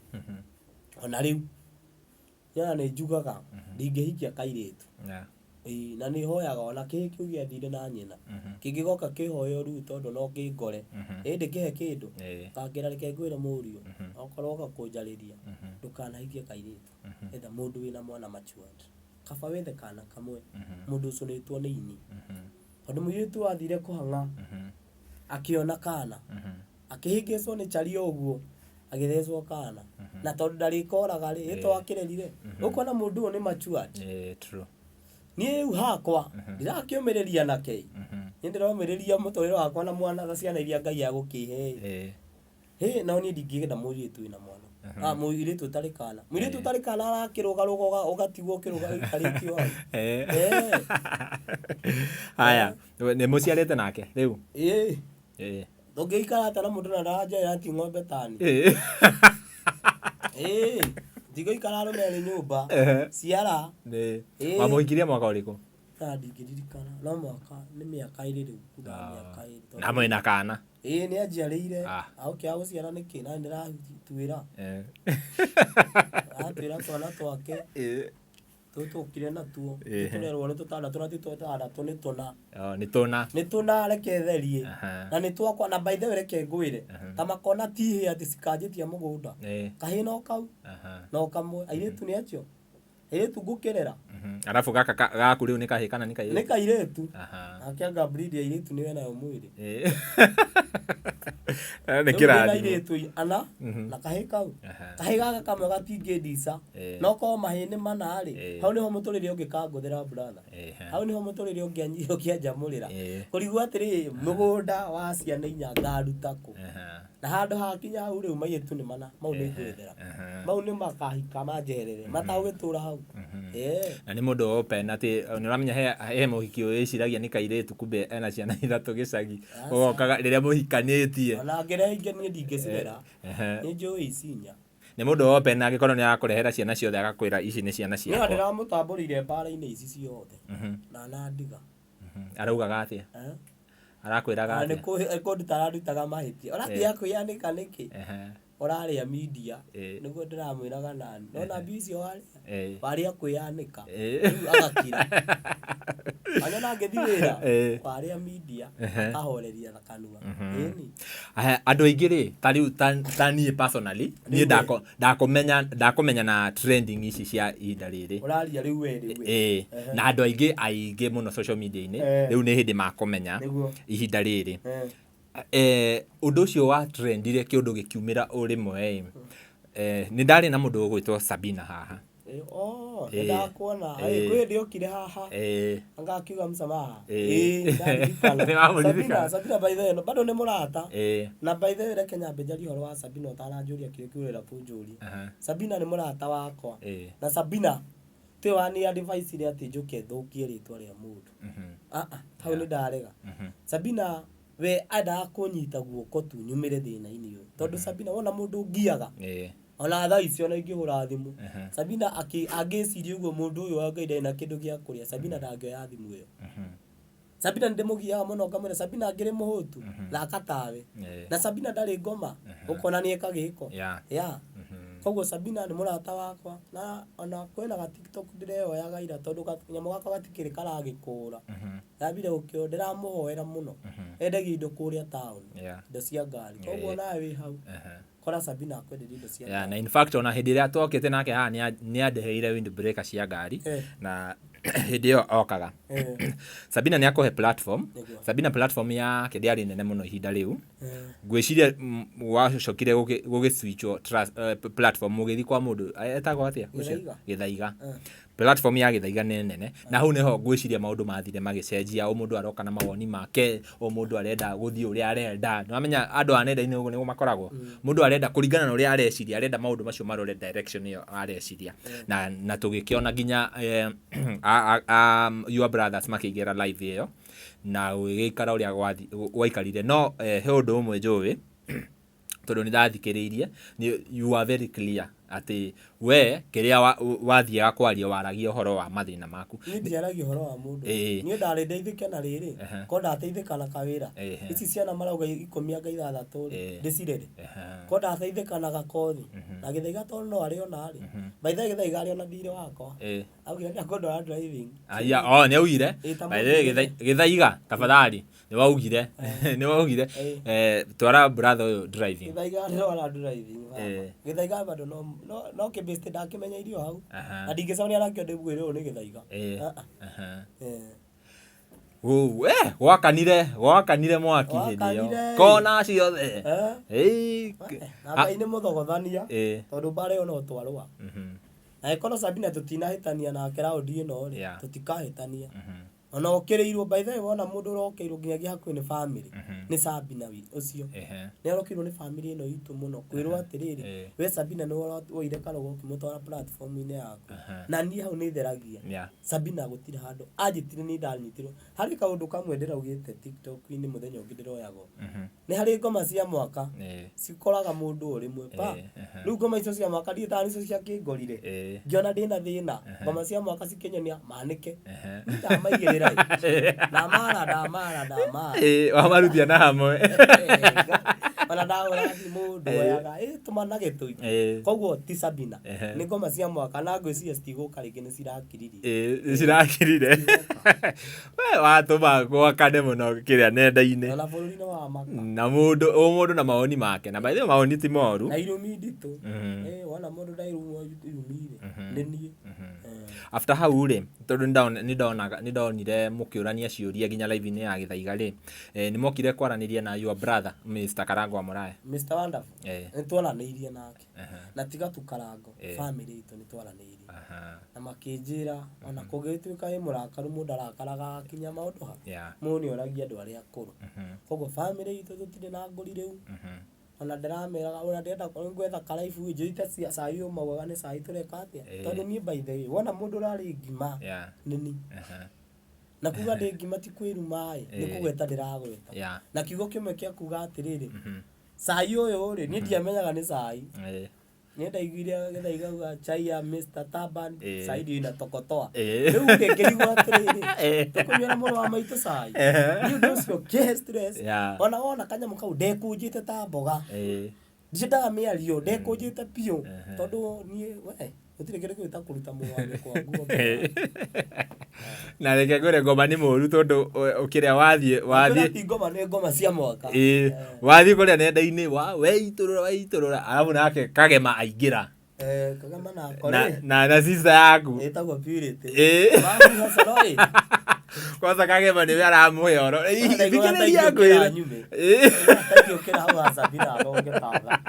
Speaker 2: Ona rĩu. Niĩ ona nĩ njugaga ndingĩhikia kairĩtu. Ĩĩ, na nĩ hoyaga ona kĩhĩ kĩu gĩathire na nyina. Kĩngĩgoka kĩhoyo rĩu tondũ no kĩngore. Ĩ ndĩkĩhe kĩndũ. Ngakĩra reke ngwĩre mũriũ. Okorwo woka kũnjarĩria ndũkanahikie kairĩtu. Etha mũndũ wĩna mwana matured. Kaba wethe kana kamwe. Mũndũ ũcũnĩtwo nĩ ini. Tondũ mũirĩtu athire kũhang'a akĩona kana. Akĩhĩngĩcwo nĩ chari o ũguo agĩthecwo kana. Na tondũ ndarĩkoraga rĩ, ĩ to akĩrerire. Ũkona mũndũ ũyũ nĩ matured.
Speaker 1: True.
Speaker 2: Niĩ rĩu hakwa ndirakĩũmĩrĩria nake. Niĩ ndĩromĩrĩria mũtũrĩre wakwa na mwana na ciana iria Ngai agũkĩhe. Hĩ, no niĩ ndingĩenda mũirĩtu wĩna mwana. Mũirĩtu ũtarĩ kana. Mũirĩtu ũtarĩ kana arakĩrũgarũga ũgatigwo ũkĩrũga ũikarĩtio hau.
Speaker 1: Haya, nĩ mũciarĩte nake rĩu?
Speaker 2: Ĩĩ. Ndũngĩikara atĩa na mũndũ na ndaranjĩra ti ng'ombe tani. Ĩĩ. Ndigũikara arũme erĩ nyũmba. Ciara.
Speaker 1: Wamũhikirie mwaka ũrĩkũ?
Speaker 2: Na ndingĩririkana no mwaka nĩ mĩaka ĩrĩ rĩu. Mĩaka ĩrĩ.
Speaker 1: Na mwĩna kana?
Speaker 2: Ĩĩ nĩ anjiarĩire. Aũkĩaga gũciara nĩkĩ na nĩndĩratuĩra. Aratuĩra twana twake. Tũtũkire natuo. Tũrerwo nĩ tũtandatũ na ti tũtandatũ nĩ tũna.
Speaker 1: Nĩ tũna.
Speaker 2: Nĩ tũna reke therie. Na nĩ twakwa na by the way reke ngwĩre. Ta makona ti hĩ atĩ cikanjĩtia mũgũnda. Kahĩ no kau. No kamwe. Airĩtu nĩ acio. Airĩtu ngũkĩrera.
Speaker 1: Arabu gaka gaku rĩu nĩ kahĩ kana nĩ kairĩtu?
Speaker 2: Nĩ kairĩtu. Nake anga breed ya airĩtu nĩyo ĩnayo mwĩrĩ.
Speaker 1: Nĩ kĩrathimo.
Speaker 2: Airĩtu ana na kahĩ kau. Kahĩ gaka kamwe gatingĩndica. No korwo mahĩ nĩ mana rĩ, hau nĩho mũtũrĩre ũngĩkangũthĩra brother. Hau nĩho mũtũrĩre ũngĩanjamũrĩra. Kũrigwo atĩrĩ, mũgũnda wa ciana 4 ngaruta kũ? Na handũ hakinya hau rĩu mairĩtu nĩ mana, mau nĩ ngwĩthera. Mau nĩ makahika manjeherere, matagũgĩtũra hau.
Speaker 1: Na nĩ mũndũ open atĩ nĩ ũramenya he mũhiki wĩciragia nĩ kairĩtu kumbe ena ciana 3 gĩcagi. Ũgokaga rĩrĩa mũhikanĩtie.
Speaker 2: Ona angĩrehe ingĩ niĩ ndingĩcirera. Nĩ njũĩ ici 4.
Speaker 1: Nĩ mũndũ open angĩkorwo nĩ arakũrehera ciana ciothe agakwĩra ici nĩ ciana ciakwa.
Speaker 2: Niĩ ndĩramũtambũrĩire mbara-inĩ ici ciothe. Na anandiga.
Speaker 1: Araugaga atĩa? Arakwĩraga atĩa?
Speaker 2: Nĩ kũnduta arandutaga mahĩtia. Ũrathiĩ kwĩyanĩka nĩkĩ? Ũrarĩa media. Nĩguo ndĩramwĩraga nani. Nona mbia icio warĩa? Warĩa kwĩyanĩka. Rĩu agakira. Anyona ngĩthiĩ wĩra? Warĩa media. Akahoreria na kanua. Ĩni.
Speaker 1: Andũ aingĩ rĩ, ta rĩu ta niĩ personally, niĩ ndakũmenya na trending ici cia ihinda rĩrĩ.
Speaker 2: Ũraria rĩu we rĩu we.
Speaker 1: Na andũ aingĩ aingĩ mũno social media-inĩ, rĩu nĩ hĩndĩ makũmenya ihinda rĩrĩ. Ũndũ ũcio wa trendire kĩũndũ gĩkiumĩra o rĩmwe ĩ, nĩ ndarĩ na mũndũ ũgwĩtwo Sabina haha.
Speaker 2: Oh,
Speaker 1: Ĩĩ.
Speaker 2: nĩndakuona.
Speaker 1: Ĩĩ.
Speaker 2: Kwĩ hĩndĩ okire haha. Anga akiuga msamaha. Ĩĩ, nĩndaririkana.
Speaker 1: Nĩwamũririkana.
Speaker 2: Sabina, Sabina by the way, bado nĩ mũrata. Na by the way reke nyambe njarie ũhoro wa Sabina ũtananjũria kĩrĩa kĩu ũrenda kũnjũria. Sabina nĩ mũrata wakwa. Na Sabina tiwe wani advice ire atĩ njũke thũkie rĩtwa rĩa mũndũ. Ah ah, hau nĩ ndarega. Sabina we endaga kũnyita guoko tu nyumĩre thĩna-inĩ ũyũ. Tondũ Sabina wona mũndũ ũngiaga ona thaa ici ona ingĩhũra thimũ Sabina angĩciria ũguo mũndũ ũyũ wa Ngai ndarĩ na kĩndũ gĩa kũrĩa, Sabina ndangĩoya thimũ ĩyo. Sabina nĩndĩmũgiaga mũno ngamwĩra Sabina ngĩrĩ mũhũtu thaka tawe. Na Sabina ndarĩ ngoma ũkona nĩeka gĩko. Yeah. Koguo Sabina nĩ mũrata wakwa na ona kwĩna ga TikTok ndĩreyoyaga ira tondũ kanyamũ gakwa gatikĩrĩ karagĩkũra. Ndambire gũkĩoya ndĩramũhoera mũno. Endagia indo kũrĩa town. Indo cia ngari. Koguo nawe wĩ hau kora Sabina akwenderia indo cia
Speaker 1: Yeah,
Speaker 2: ngari.
Speaker 1: na in fact ona hĩndĩ ĩrĩa twokĩte nake haha nĩandeheire windbreaker cia ngari na hĩndĩ ĩyo okaga. Sabina nĩ akũhe platform.
Speaker 2: Nĩguo.
Speaker 1: Sabina platform yake ndĩarĩ nene mũno ihinda rĩu. Ngwĩciria wacokire gũgĩ switch platform mũgĩthiĩ kwa mũndũ etagwo atĩa? Ũcio?
Speaker 2: Gĩthaiga.
Speaker 1: Gĩthaiga. Platform ya Gĩthaiga nĩ nene na hau nĩho ngwĩciria maũndũ mathire magĩcenjia, o mũndũ aroka na mawoni make, o mũndũ arenda gũthiĩ ũrĩa arenda. Nĩwamenya andũ a nenda-inĩ ũguo nĩguo makoragwo, mũndũ arenda kũringana na ũrĩa areciria, arenda maũndũ macio marore direction ĩyo areciria. Na tũgĩkĩona nginya your brothers makĩingĩra live ĩyo na gũgĩikara ũrĩa gwaikarire. No he ũndũ ũmwe njũĩ tondũ nĩ ndathikĩrĩirie, you are very clear atĩ we kĩrĩa wathiaga kwaria waragia ũhoro wa mathĩna maku.
Speaker 2: Niĩ ndiaragia ũhoro wa mũndũ. Niĩ ndarĩ ndeithĩke na rĩrĩ, ko ndateithĩka na kawĩra. Ici ciana marauga ikũmi anga ithathatũ rĩ, ndĩcirere. Ko ndateithĩka na gakothi. Na Gĩthaiga tondũ no arĩona rĩ. By the way Gĩthaiga arĩ ona thirĩ wakwa. Augire nĩ akũndwara driving.
Speaker 1: Aya, oh nĩ augire.
Speaker 2: Ĩĩ, ta
Speaker 1: By the way,
Speaker 2: mũthire.
Speaker 1: Gĩthaiga tafadhali nĩ waugire. Nĩ waugire. Twara brother ũyũ driving.
Speaker 2: Gĩthaiga ndwara driving baba. Gĩthaiga bado no kĩbĩstĩ ndakĩmenyeire o hau. Na ndingĩcemania nakĩo ndĩmwĩre ũyũ nĩ Gĩthaiga. Ah, ah.
Speaker 1: Gwakanire mwaki hĩndĩ ĩyo.
Speaker 2: Gwakanire.
Speaker 1: Kona ciothe.
Speaker 2: Na Ngai nĩ mũthogothania tondũ mbara ĩyo no twarũa. Na ĩkorwo Sabina tũtinahĩtania nake raundi ĩno rĩ, tũtikahĩtania. Ona okĩrĩirwo by the way wona mũndũ ũrokĩirwo nginyagia hakuhĩ nĩ family nĩ Sabina ũcio. Nĩ arokĩirwo nĩ family ĩno itũ mũno kwĩrwo atĩrĩrĩ, we Sabina nĩ woire Karũga ũkĩmũtwara platform-inĩ yaku. Na niĩ hau nĩ theragia. Sabina gũtirĩ handũ anjĩtire nĩ ndanyitirwo. Harĩ kaũndũ kamwe ndĩraugĩte TikTok-inĩ mũthenya ũngĩ ndĩroyagwo. Nĩ harĩ ngoma cia mwaka cikoraga mũndũ o rĩmwe pa. Rĩu ngoma icio cia mwaka ndiũĩ kana nĩcio ciakĩngorire. Ngĩona ndĩna thĩna, ngoma cia mwaka cikĩnyonia manĩke. Niĩ ndamaigĩrĩra ĩ. Ndamara ndamara ndamara.
Speaker 1: Wamarutia na hamwe.
Speaker 2: Ona ndahũra thimũ nduoyaga, tũma na gĩtũi. Koguo ti Sabina, nĩ ngoma cia mwaka na ngwĩciria citigũka rĩngĩ nĩ cirakiririe.
Speaker 1: Nĩ cirakirire. We watũma gwakane mũno kĩrĩa nenda-inĩ.
Speaker 2: Ona bũrũri nĩ wa maka.
Speaker 1: Na mũndũ o mũndũ na mawoni make. Na by the way mawoni ti moru.
Speaker 2: Na irumi nditũ. Wona mũndũ ndairumwo irumi rĩ, nĩ niĩ.
Speaker 1: After hau rĩ, tondũ nĩ ndonire mũkĩũrania ciũria nginya live-inĩ ya Gĩthaiga rĩ, nĩ mwokire kwaranĩria na your brother Mr. Karango wa Mũraya.
Speaker 2: Mr. Wonderful. Nĩ twaranĩirie nake. Na tiga tu Karango, family itũ nĩ twaranĩirie. Na makĩnjĩra ona kũngĩgĩtuĩka wĩ mũrakaru mũndũ arakaraga akinya maũndũ ha. Mũndũ nĩ oragia andũ arĩa akũrũ. Koguo family itũ tũtirĩ na ngũri rĩu. Ona ndĩrameraga ona ndĩrenda gwetha karaibu njũite cai ũyũ maugaga nĩ cai tũreka atĩa. Tondũ niĩ by the way wona mũndũ ũrarĩ ngima nĩ niĩ. Na kuga ndĩ ngima ti kwĩruma ĩ, nĩ kũgweta ndĩragweta. Na kiugo kĩmwe kĩa kuga atĩrĩrĩ, cai ũyũ rĩ, niĩ ndiamenyaga nĩ cai. Niĩ ndaiguire Gĩthaiga auga chai ya Mr. Taban, cai ndio inatokotoa. Rĩu rĩ ngĩrigwo atĩrĩrĩ, tũkũnyuĩra mũrũ wa maitũ cai? Niĩ ũndũ ũcio ũkĩhe stress. Ona wona kanyamũ kau ndekũnjĩte ta mboga. Ndiendaga mĩario, ndekũnjĩte biũ tondũ niĩ we gũtirĩ kĩndũ kĩũru ta kũruta mũrũ wa nyũkwa nguo mbere ya
Speaker 1: Na reke ngwĩre ngoma nĩ mũru tondũ kĩrĩa wathiĩ wathiĩ
Speaker 2: ti ngoma nĩ ngoma cia mwaka.
Speaker 1: Wathiĩ kũrĩa nenda-inĩ weitũrũra weitũrũra arabu nake Kagema aingĩra.
Speaker 2: Kagema nako
Speaker 1: Na
Speaker 2: rĩ.
Speaker 1: na sister yaku.
Speaker 2: Ĩtagwo Purity.
Speaker 1: Ĩĩ.
Speaker 2: Wahuha coro ĩ.
Speaker 1: Kwanza Kagema nĩwe aramũhe oro. Thikĩrĩria ngwĩre.
Speaker 2: Nyume.
Speaker 1: Ĩĩ.
Speaker 2: Taingĩũkĩra hau ha Sabina thonge tatha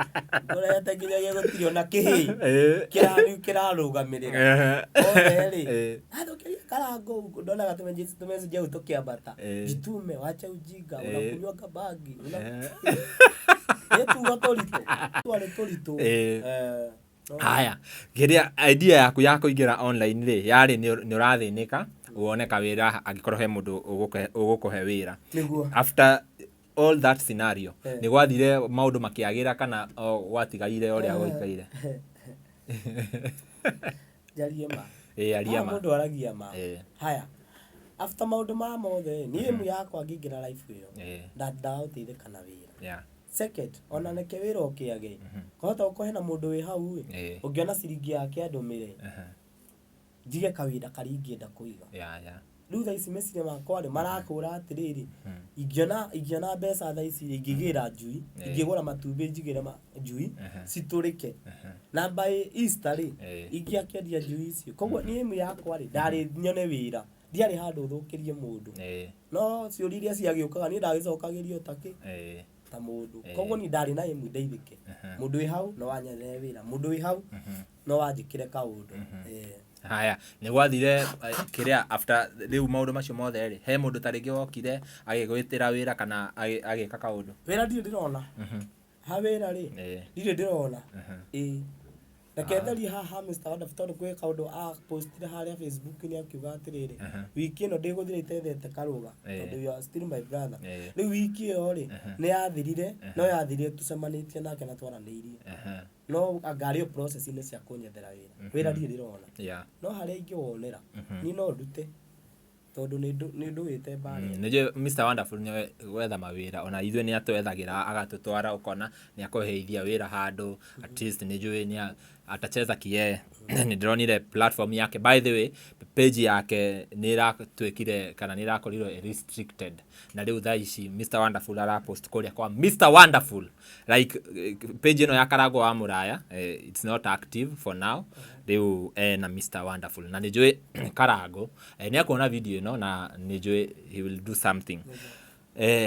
Speaker 2: ngorete nginyagia gũtirĩ ona kĩhĩ
Speaker 1: Ĩĩ.
Speaker 2: kĩrarĩu kĩrarũgamĩrĩra.
Speaker 1: Ehe.
Speaker 2: Othe rĩ,
Speaker 1: Ĩĩ.
Speaker 2: athũkĩria karango ũguo ndonaga tũmessage hau tũkĩambata.
Speaker 1: Ĩĩ.
Speaker 2: Jitume, wacha ujinga,
Speaker 1: Ĩĩ.
Speaker 2: unakunywaga bangi una
Speaker 1: Ehe.
Speaker 2: nĩ tuga tũritũ, twarĩ tũritũ.
Speaker 1: Ĩĩ.
Speaker 2: Eh, no.
Speaker 1: Haya, kĩrĩa idea yaku ya kũingĩra online rĩ yarĩ nĩ ũrathĩnĩka wone kawĩra angĩkorwo he mũndũ ũgũkũhe wĩra.
Speaker 2: Nĩguo.
Speaker 1: After all that scenario,
Speaker 2: Eh.
Speaker 1: nĩ gwathire maũndũ makĩagĩra kana o gwatigaire ũrĩa gwaikaire?
Speaker 2: Njarie ma?
Speaker 1: Ĩĩ, aria
Speaker 2: Haha
Speaker 1: ma.
Speaker 2: Mũndũ aragia ma.
Speaker 1: Ĩĩ.
Speaker 2: Haya, after maũndũ maya mothe, niĩ ĩmu yakwa ngĩingĩra life ĩyo, ndandaga gũteithĩka na wĩra. Second, ona reke wĩra ũkĩage, kwahota gũkorwo hena mũndũ wĩ hau ĩ, ũngĩona ciringi yake andũmĩre, njige kawĩra karĩa ingĩenda kũiga. Rĩu thaa ici meciria makwa rĩ marakũra atĩrĩrĩ, ingĩona mbeca thaa ici rĩ, ingĩgĩra njui, ingĩgũra matumbĩ njigĩre njui citũrĩke, na by Easter rĩ, ingĩakĩendia njui icio. Koguo niĩ ĩmu yakwa rĩ, ndarĩ nyone wĩra, ndiarĩ handũ thũkĩrie mũndũ. No ciũria iria ciagĩũkaga niĩ ndagĩcokagĩrio takĩ ta mũndũ. Koguo niĩ ndarĩ na ĩmu ndeithĩke. Mũndũ wĩ hau no anyethere wĩra, mũndũ wĩ hau no anjĩkĩre kaũndũ.
Speaker 1: Haya, nĩ gwathire kĩrĩa after rĩu maũndũ macio mothe rĩ, he mũndũ ta rĩngĩ wokire agĩgwĩtĩra wĩra kana agĩka kaũndũ?
Speaker 2: Wĩra ndirĩ ndĩrona. Ha wĩra rĩ, ndirĩ ndĩrona. Ĩĩ. Reke therie haha Mr. Wonderful, tondũ kwĩ kaũndũ apostire harĩa Facebook-inĩ akiuga atĩrĩrĩ, wiki ĩno ndĩgũthira itethete karũga, tondũ you are still my brother. Rĩu wiki ĩyo rĩ, nĩ yathirire, no yathirire tũcemanĩtie nake na twaranĩirie. No anga arĩ o process-inĩ cia kũnyethera wĩra. Wĩra ndirĩ ndĩrona. No harĩa ingĩwonera, niĩ no ndute, tondũ nĩ ndũĩte mbara ĩyo.
Speaker 1: Nĩnjũĩ Mr. Wonderful nĩwe gwetha mawĩra, ona ithuĩ nĩ atwethagĩra agatũtwara ũkona nĩ akũheithia wĩra handũ, at least nĩ njũĩ nĩ atacheza kiyeye. Nĩ ndĩronire platform yake, by the way, page yake nĩ ĩratuĩkire kana nĩ ĩrakorirwo ĩ restricted, na rĩu thaa ici Mr. Wonderful arapost kũrĩa kwa Mr. Wonderful, like page ĩno ya Karangũ wa Mũraya, it's not active for now. Rĩu ena Mr. Wonderful na nĩ njũĩ Karangũ nĩ akuona video ĩno na nĩ njũĩ he will do something.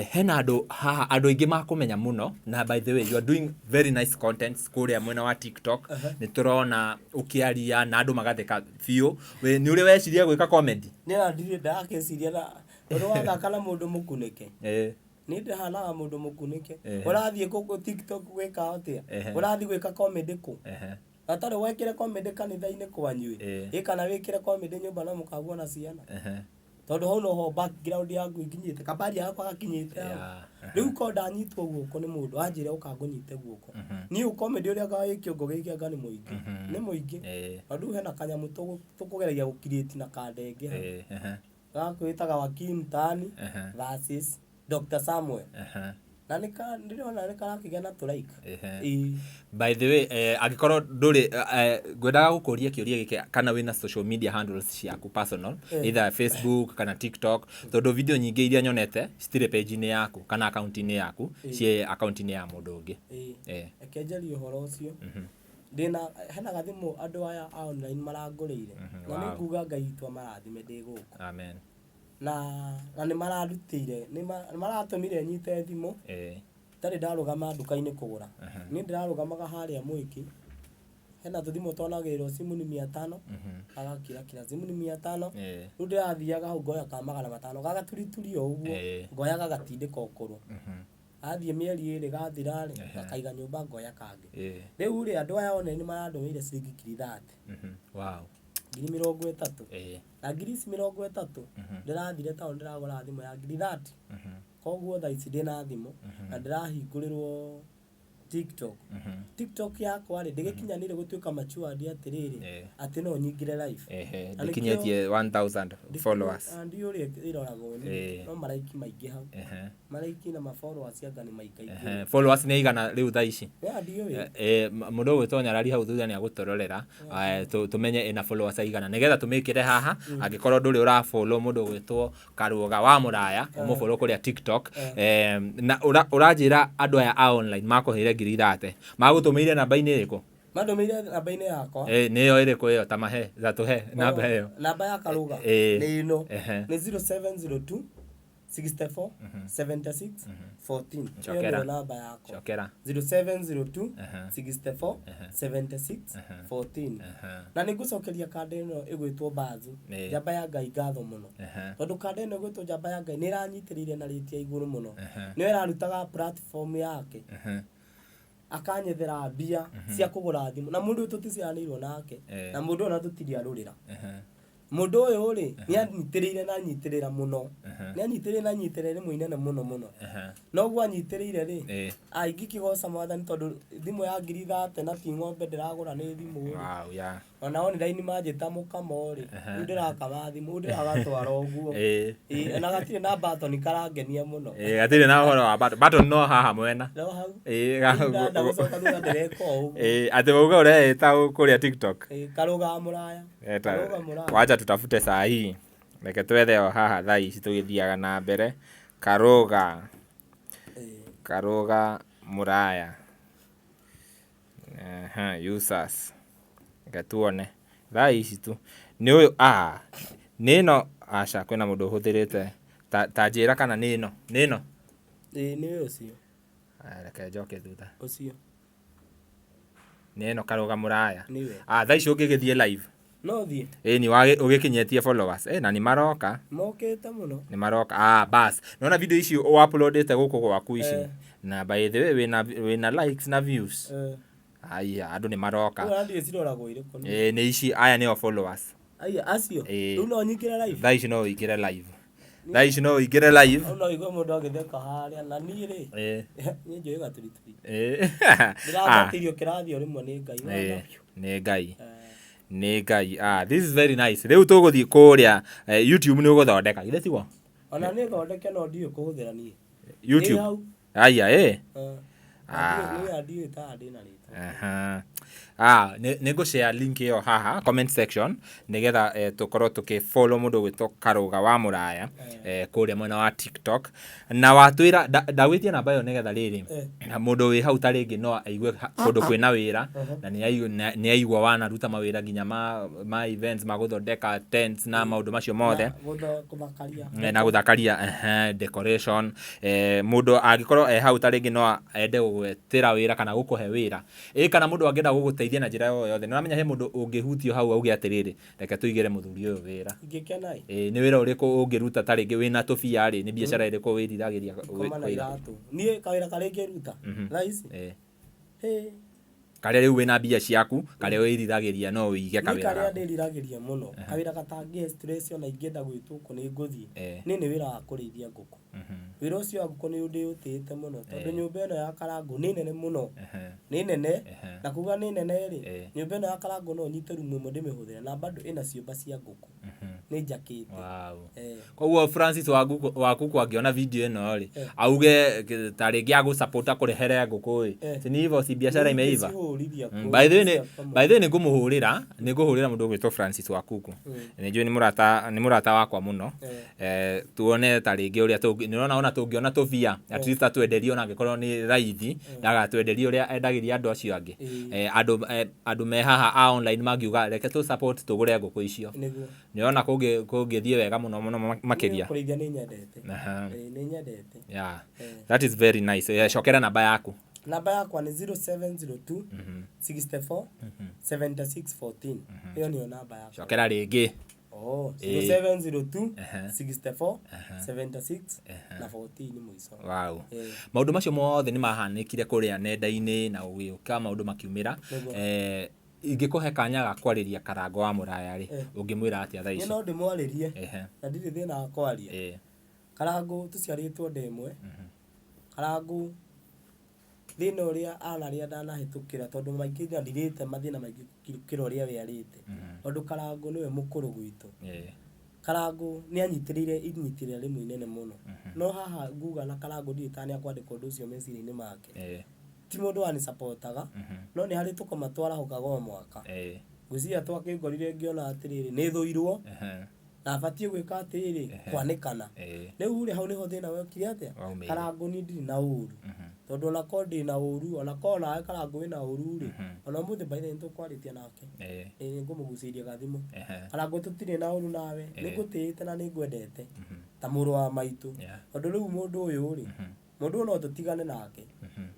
Speaker 1: Hena andũ haha, andũ aingĩ makũmenya mũno, na by the way you are doing very nice contents kũrĩa mwena wa TikTok. Nĩ tũrona ũkĩaria na andũ magatheka biũ. We nĩ ũrĩ weciria gwĩka comedy?
Speaker 2: Niĩ ona ndirĩ ndakĩciria, na ũndũ wathaka na mũndũ mũkunĩke. Niĩ ndĩhanaga mũndũ mũkunĩke. Ũrathiĩ kũ TikTok gwĩka atĩa? Ũrathiĩ gwĩka comedy kũ? Gatarĩ wekĩre comedy kanitha-inĩ kwanyu ĩ, ĩ kana wĩkĩre comedy nyũmba na mũkaguo na ciana. Tondũ hau noho background yaku ikinyĩte, kabari gakwa gakinyĩte hau. Rĩu ko ndanyitwo guoko nĩ mũndũ anjĩre ũka ngũnyite guoko. Niĩ comedy ũrĩa anga wĩ kĩongo gĩkĩ anga nĩ mũingĩ. Nĩ mũingĩ. Tondũ hena kanyamũ tũkũgeragia gũ-create na kandenge hau. Gakwĩtaga Wakili Mtaani versus Dr. Samuel. Na nĩ ndĩrona nĩ karakĩgĩa na tũ like. Ĩĩ.
Speaker 1: By the way, angĩkorwo ndũrĩ, ngwendaga gũkũria kĩũria gĩkĩ, kana wĩna social media handles ciaku personal, either Facebook kana TikTok, tondũ video nyingĩ iria nyonete citirĩ page-inĩ yaku kana account-inĩ yaku, ciĩ account-inĩ ya mũndũ ũngĩ.
Speaker 2: Ĩĩ. Reke njarie ũhoro ũcio. Ndĩna hena gathimũ andũ aya a online marangũrĩire. Na nĩ nguga Ngai witũ amarathime ndĩ gũkũ.
Speaker 1: Amen.
Speaker 2: Na nĩ marandutĩire, nĩ maratũmire nyite thimũ. Ndarĩ ndarũgama nduka-inĩ kũgũra. Niĩ ndĩrarũgamaga harĩa Mwiki. Hena tũthimũ twanagĩrĩrwo simu ni 500. Gagakirakira simu ni 500. Rĩu ndĩrathiaga hau ngoya ka 500 gagaturituri o ũguo. Ngoya gagatindĩka ũkũrũ. Athiĩ mĩeri 2 gathira rĩ, gakaiga nyũmba ngoya kangĩ. Rĩu rĩ, andũ aya one nĩ marandũmĩire ciringi 30,000.
Speaker 1: Wow.
Speaker 2: 30,000. Na ngiri ici 30 ndĩrathire taũni ndĩragũra thimũ ya 30,000. Koguo thaa ici ndĩna thimũ na ndĩrahingũrĩrwo TikTok. TikTok yakwa rĩ, ndĩgĩkinyanĩire gũtuĩka matured atĩrĩrĩ, atĩ no nyingĩre live. Na nĩkĩo
Speaker 1: Ndĩkinyĩtie 1000 followers.
Speaker 2: Ndiũĩ ũrĩa ĩroragwo nĩ, no maraiki maingĩ hau. Maraiki na ma followers anga nĩ maingaingĩ.
Speaker 1: Followers nĩ igana rĩu thaa ici?
Speaker 2: Yeah, ndiũĩ.
Speaker 1: Mũndũ ũgwĩtwo Nyarari hau thutha nĩ agũtũrorera, tũmenye ĩna followers aigana nĩgetha tũmĩkĩre haha. Angĩkorwo ndũrĩ ũra follow mũndũ ũgwĩtwo Karũga wa Mũraya, ũmũ follow kũrĩa TikTok. Na ũranjĩra andũ aya a online makũheire 30,000, magũtũmĩire namba-inĩ ĩrĩkũ?
Speaker 2: Mandũmĩire namba-inĩ yakwa.
Speaker 1: Nĩyo ĩrĩkũ ĩyo ta mahe ta tũhe namba ĩyo.
Speaker 2: Namba ya Karũga nĩ ĩno. Nĩ 0702 64 76 14. Ĩyo
Speaker 1: Cokera.
Speaker 2: nĩyo namba yakwa.
Speaker 1: Cokera.
Speaker 2: 0702 64 76 14. Na nĩ ngũcokeria kanda ĩno ĩgwĩtwo Mbazu. Njamba ya Ngai ngatho mũno. Tondũ kanda ĩno ĩgwĩtwo Njamba ya Ngai nĩ ĩranyitĩrĩire na rĩti ya igũrũ mũno. Nĩyo ĩrarutaga platform yake. Akanyethera mbia cia kũgũra thimũ. Na mũndũ ũyũ tũticiaranĩirwo nake. Na mũndũ ũyũ ona tũtirĩ arũrĩra. Mũndũ ũyũ rĩ, nĩ anyitĩrĩire na anyitĩrĩra mũno. Nĩ anyitĩrĩire na anyitĩrĩra rĩmwe inene mũno mũno. Na ũguo anyitĩrĩire rĩ, ingĩkĩgoca mwathani tondũ thimũ ya ngiri thate na ti ng'ombe ndĩragũra nĩ thimũ rĩ.
Speaker 1: Wow, yeah.
Speaker 2: Ona online manjĩta mũkamo rĩ, rĩu ndĩrakama thimũ, rĩu ndĩragatwara ũguo. Na gatirĩ na button karangenia mũno.
Speaker 1: Gatirĩ na ũhoro wa button. Button no haha mwena.
Speaker 2: No hau. Ndanda gũcoka thutha ndĩreka o ũguo.
Speaker 1: Atĩ wauga ũreĩta kũrĩa TikTok.
Speaker 2: Karũga mũraya. Karũga mũraya.
Speaker 1: Wacha tutafute saa hii. Reke twethe o haha thaa ici tũgĩthiaga na mbere. Karũga. Karũga mũraya. Users. Reke tuone. Thaa ici tu. Nĩ ũyũ, nĩ ĩno, aca kwĩna mũndũ ũhũthĩrĩte. Ta njĩra kana nĩ ĩno. Nĩ ĩno?
Speaker 2: Nĩ ũcio.
Speaker 1: Reke njoke thutha.
Speaker 2: Ũcio.
Speaker 1: Nĩ ĩno Karũga mũraya.
Speaker 2: Nĩwe.
Speaker 1: Thaa ici ũngĩgĩthiĩ live.
Speaker 2: No thiĩ.
Speaker 1: Nĩ ũgĩkinyĩtie followers. Na nĩ maroka.
Speaker 2: Mokĩte mũno.
Speaker 1: Nĩ maroka. Bas. Nĩwona video ici ũ-uploadĩte gũkũ gwaku ici. Na by the way wĩna likes na views. Aya, andũ nĩ maroka.
Speaker 2: Ũguo ndiũĩ ciroragwo irĩkũ nĩ.
Speaker 1: Nĩ ici, aya nĩo followers.
Speaker 2: Aya, acio? Rĩu no nyingĩre live?
Speaker 1: Thaa ici no ũingĩre live. Thaa ici no ũingĩre live.
Speaker 2: Hau no ũigue mũndũ agĩtheka harĩa na niĩ rĩ. Niĩ njũĩ gaturituri. Ndĩrabatithio kĩrathi o rĩmwe nĩ Ngai.
Speaker 1: Nĩ Ngai. Nĩ Ngai. This is very nice. Rĩu tũgũthiĩ kũrĩa YouTube nĩ ũgũthondeka, githĩ tiguo?
Speaker 2: Ona nĩ thondeke no ndiũĩ kũhũthĩra niĩ.
Speaker 1: YouTube? Aya,
Speaker 2: Niĩ ndiũĩ ta ndĩna rĩtwa.
Speaker 1: Nĩ ngũ-share link ĩyo haha comment section nĩgetha tũkorwo tũkĩ-follow mũndũ ũgwĩtwo Karũga wa Mũraya kũrĩa mwena wa TikTok. Na watwĩra ndagwĩtia namba ĩyo nĩgetha rĩrĩ mũndũ wĩ hau ta rĩngĩ no aigue kũndũ kwĩna wĩra na nĩ aigua wanaruta mawĩra nginya ma events ma gũthondeka tents na maũndũ macio mothe.
Speaker 2: Na
Speaker 1: Na gũthakaria, decoration. Mũndũ angĩkorwo e hau ta rĩngĩ no ende gũgwetĩra wĩra kana gũkũhe wĩra. Kana mũndũ angĩenda gũgũteithia na njĩra o yothe. Nĩ ũramenya he mũndũ ũngĩhutio hau auge atĩrĩrĩ, reke tũigĩre mũthuri ũyũ wĩra.
Speaker 2: Ingĩkena ĩ.
Speaker 1: Nĩ wĩra ũrĩkũ ũngĩruta ta rĩngĩ wĩna tũbia rĩ, nĩ biacara ĩrĩkũ wĩriragĩria
Speaker 2: Gũkoma na iratũ. Niĩ kawĩra karĩa ingĩruta thaa ici.
Speaker 1: Karĩa rĩu wĩna mbia ciaku, karĩa wĩriragĩria no ũige
Speaker 2: Niĩ
Speaker 1: kawĩra
Speaker 2: karĩa
Speaker 1: gaku.
Speaker 2: ndĩriragĩria mũno, kawĩra gatangĩhe stress ona ingĩenda gwĩtwo kũ nĩ ngũthiĩ. Niĩ nĩ wĩra wa kũrĩithia ngũkũ. Wĩra ũcio wa ngũkũ nĩ ndĩũtĩĩte mũno tondũ nyũmba ĩno ya Karangũ nĩ nene mũno. Nĩ nene, na kuga nĩ nene rĩ, nyũmba ĩno ya Karangũ no nyite rumu ĩmwe ndĩmĩhũthĩre na bado ĩna ciũmba cia ngũkũ. Nĩ njakĩte.
Speaker 1: Koguo Francis wa Kuku angĩona video ĩno rĩ, auge ta rĩngĩ agũ-support akũrehere ngũkũ ĩ. Si ni hivyo, si biashara imeiva? By the way, by the way nĩ ngũmũhũrĩra, nĩ ngũhũrĩra mũndũ ũgwĩtwo Francis wa Kuku. Nĩ njũĩ nĩ mũrata wakwa mũno. Tuone ta rĩngĩ ũrĩa nĩ ũrona ona tũngĩona tũbia, at least atwenderie ona angĩkorwo nĩ raithi, ndagatwenderie ũrĩa endagĩria andũ acio angĩ. Andũ me haha a online mangiuga reke tũ support tũgũre ngũkũ icio. Nĩ ũrona kũngĩthiĩ wega mũno mũno makĩria.
Speaker 2: Kũrĩithia nĩ nyendete. Nĩ nyendete.
Speaker 1: Yeah. That is very nice. Cokera namba yaku.
Speaker 2: Namba yakwa nĩ 0702 64 76 14. Ĩyo nĩyo namba yakwa.
Speaker 1: Cokera rĩngĩ.
Speaker 2: 0702 64 76 na 14 mũico.
Speaker 1: Wow. Maũndũ macio mothe nĩ mahanĩkire kũrĩa nenda-inĩ na ũgĩũka maũndũ makiumĩra. Ingĩkũhe kanya ga kwarĩria Karangũ wa Mũraya rĩ, ũngĩmwĩra atĩa thaa ici?
Speaker 2: Niĩ no ndĩmwarĩrie na ndirĩ thĩna wa kwaria. Karangũ tũciarĩtwo nda ĩmwe. Karangũ thĩna ũrĩa anarĩa ndanahĩtũkĩra tondũ maingĩ na ndirĩte mathĩna maingĩ gũkĩra ũrĩa we arĩte. Tondũ Karangũ nĩwe mũkũrũ gwitũ. Karangũ nĩ anyitĩrĩire inyitĩrĩra rĩmwe inene mũno. No haha nguga na Karangũ ndiũĩ kana nĩ akwandĩka ũndũ ũcio meciria-inĩ make. Ti mũndũ wanisupportaga, no nĩ harĩ tũkoma twarahũkaga o mwaka. Ngwĩciria twakĩngorire ngĩona atĩrĩrĩ, nĩ thũirwo, na batiĩ gwĩka atĩrĩrĩ, kwanĩkana. Rĩu rĩ, hau nĩho thĩna wokire atĩa? Karangũ niĩ ndirĩ na ũru. Tondũ ona korwo ndĩna ũru, ona korwo nawe Karangũ wĩna ũru rĩ, ona ũmũthĩ by the way nĩtũkwarĩtie nake. Ĩĩ nĩngũmũgucĩrĩria gathimũ. Karangũ tũtirĩ na ũru nawe, nĩngũtĩĩte na nĩngwendete ta mũrũ wa maitũ. Tondũ rĩu mũndũ ũyũ rĩ, Mũndũ ũyũ no tũtigane nake.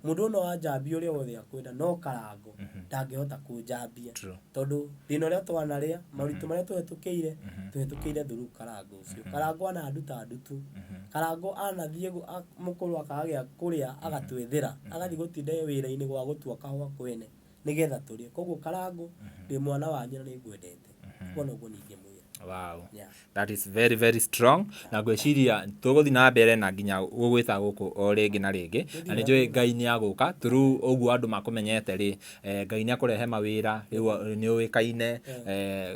Speaker 2: Mũndũ ũyũ no anjambie ũrĩa wothe akwenda no Karango ndangĩhota kũnjambia.
Speaker 1: True.
Speaker 2: Tondũ thĩna ũrĩa twanarĩa, moritũ marĩa tũhetũkĩire, tũhetũkĩire through Karango ũcio. Karango ananduta ndutu. Karango anathiĩ mũkũrũ akaga gĩa kũrĩa agatwethera. Agathiĩ gũtinda wĩra-inĩ gwa gũtua kahũa kwene nĩgetha tũrĩe. Koguo Karango ndĩ mwana wanyu na nĩngwendete. Ũguo noguo niĩ ingĩmwĩra.
Speaker 1: Wow.
Speaker 2: Yeah.
Speaker 1: That is very very strong na ngwĩciria tũgũthiĩ na mbere na nginya gũgwĩta gũkũ o rĩngĩ na rĩngĩ na nĩ njũĩ Ngai nĩ agũka through ũguo andũ makũmenyete rĩ Ngai nĩ akũrehe mawĩra rĩu nĩ ũĩkaine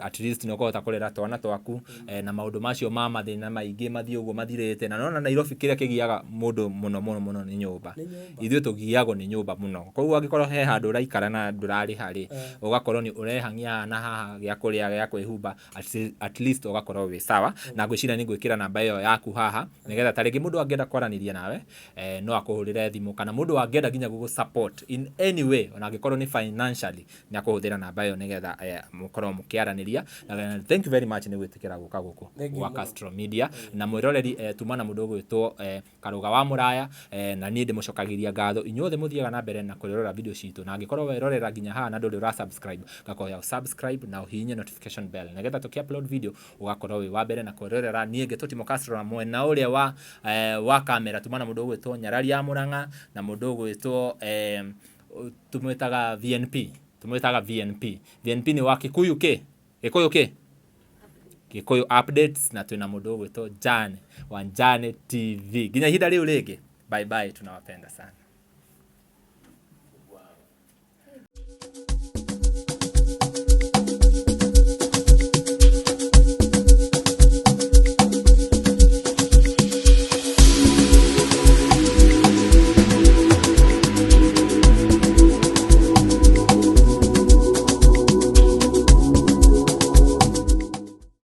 Speaker 1: at least nĩ ũkũhota kũrera twana twaku na maũndũ macio ma mathĩna maingĩ mathiĩ ũguo mathirĩte na nona Nairobi kĩrĩa kĩgiaga mũndũ mũno mũno mũno nĩ nyũmba.
Speaker 2: Nĩ nyũmba.
Speaker 1: Ithuĩ tũgiagwo nĩ nyũmba mũno koguo angĩkorwo he handũ ũraikara na ndũrarĩha rĩ ũgakorwo nĩ ũrehang'ia haha na haha gĩa kũrĩa gĩa kwĩhumba at least ũgakorwo wĩ sawa na ngwĩciria nĩ ngwĩkĩra namba ĩyo yaku haha nĩgetha ta rĩngĩ mũndũ angĩenda kwaranĩria nawe no akũhũrĩre thimũ kana mũndũ angĩenda nginya gũgũ support in any way ona angĩkorwo nĩ financially nĩ akũhũthĩra namba ĩyo nĩgetha mũkorwo mũkĩaranĩria. Na thank you very much nĩ gwĩtĩkĩra gũka gũkũ
Speaker 2: Thank you
Speaker 1: gwa
Speaker 2: mũno.
Speaker 1: Castro Media na mwĩroreri tuma na mũndũ ũgwĩtwo Karũga wa Mũraya na niĩ ndĩmũcokagĩria ngatho inyuothe mũthiaga na mbere na kwĩrorera video citũ na angĩkorwo werorera nginya haha na ndũrĩ ũra subscribe ngakũhoya ũ subscribe na ũhihinye notification bell nĩgetha tũkĩ upload video ũgakorwo wĩ wa mbere na kwĩrorera. Niĩ ngetwo Timo Castro na mwena ũrĩa wa kamera tuma na mũndũ ũgwĩtwo Nyarari ya Mũrang'a na mũndũ ũgwĩtwo tũmwĩtaga VNP, tũmwĩtaga VNP. VNP nĩ wa Kikuyu kĩ? Gĩkũyũ kĩ? Gĩkũyũ updates na twĩna mũndũ ũgwĩtwo Jane wa Jane TV. Nginya ihinda rĩu rĩngĩ, bye bye, tunawapenda sana.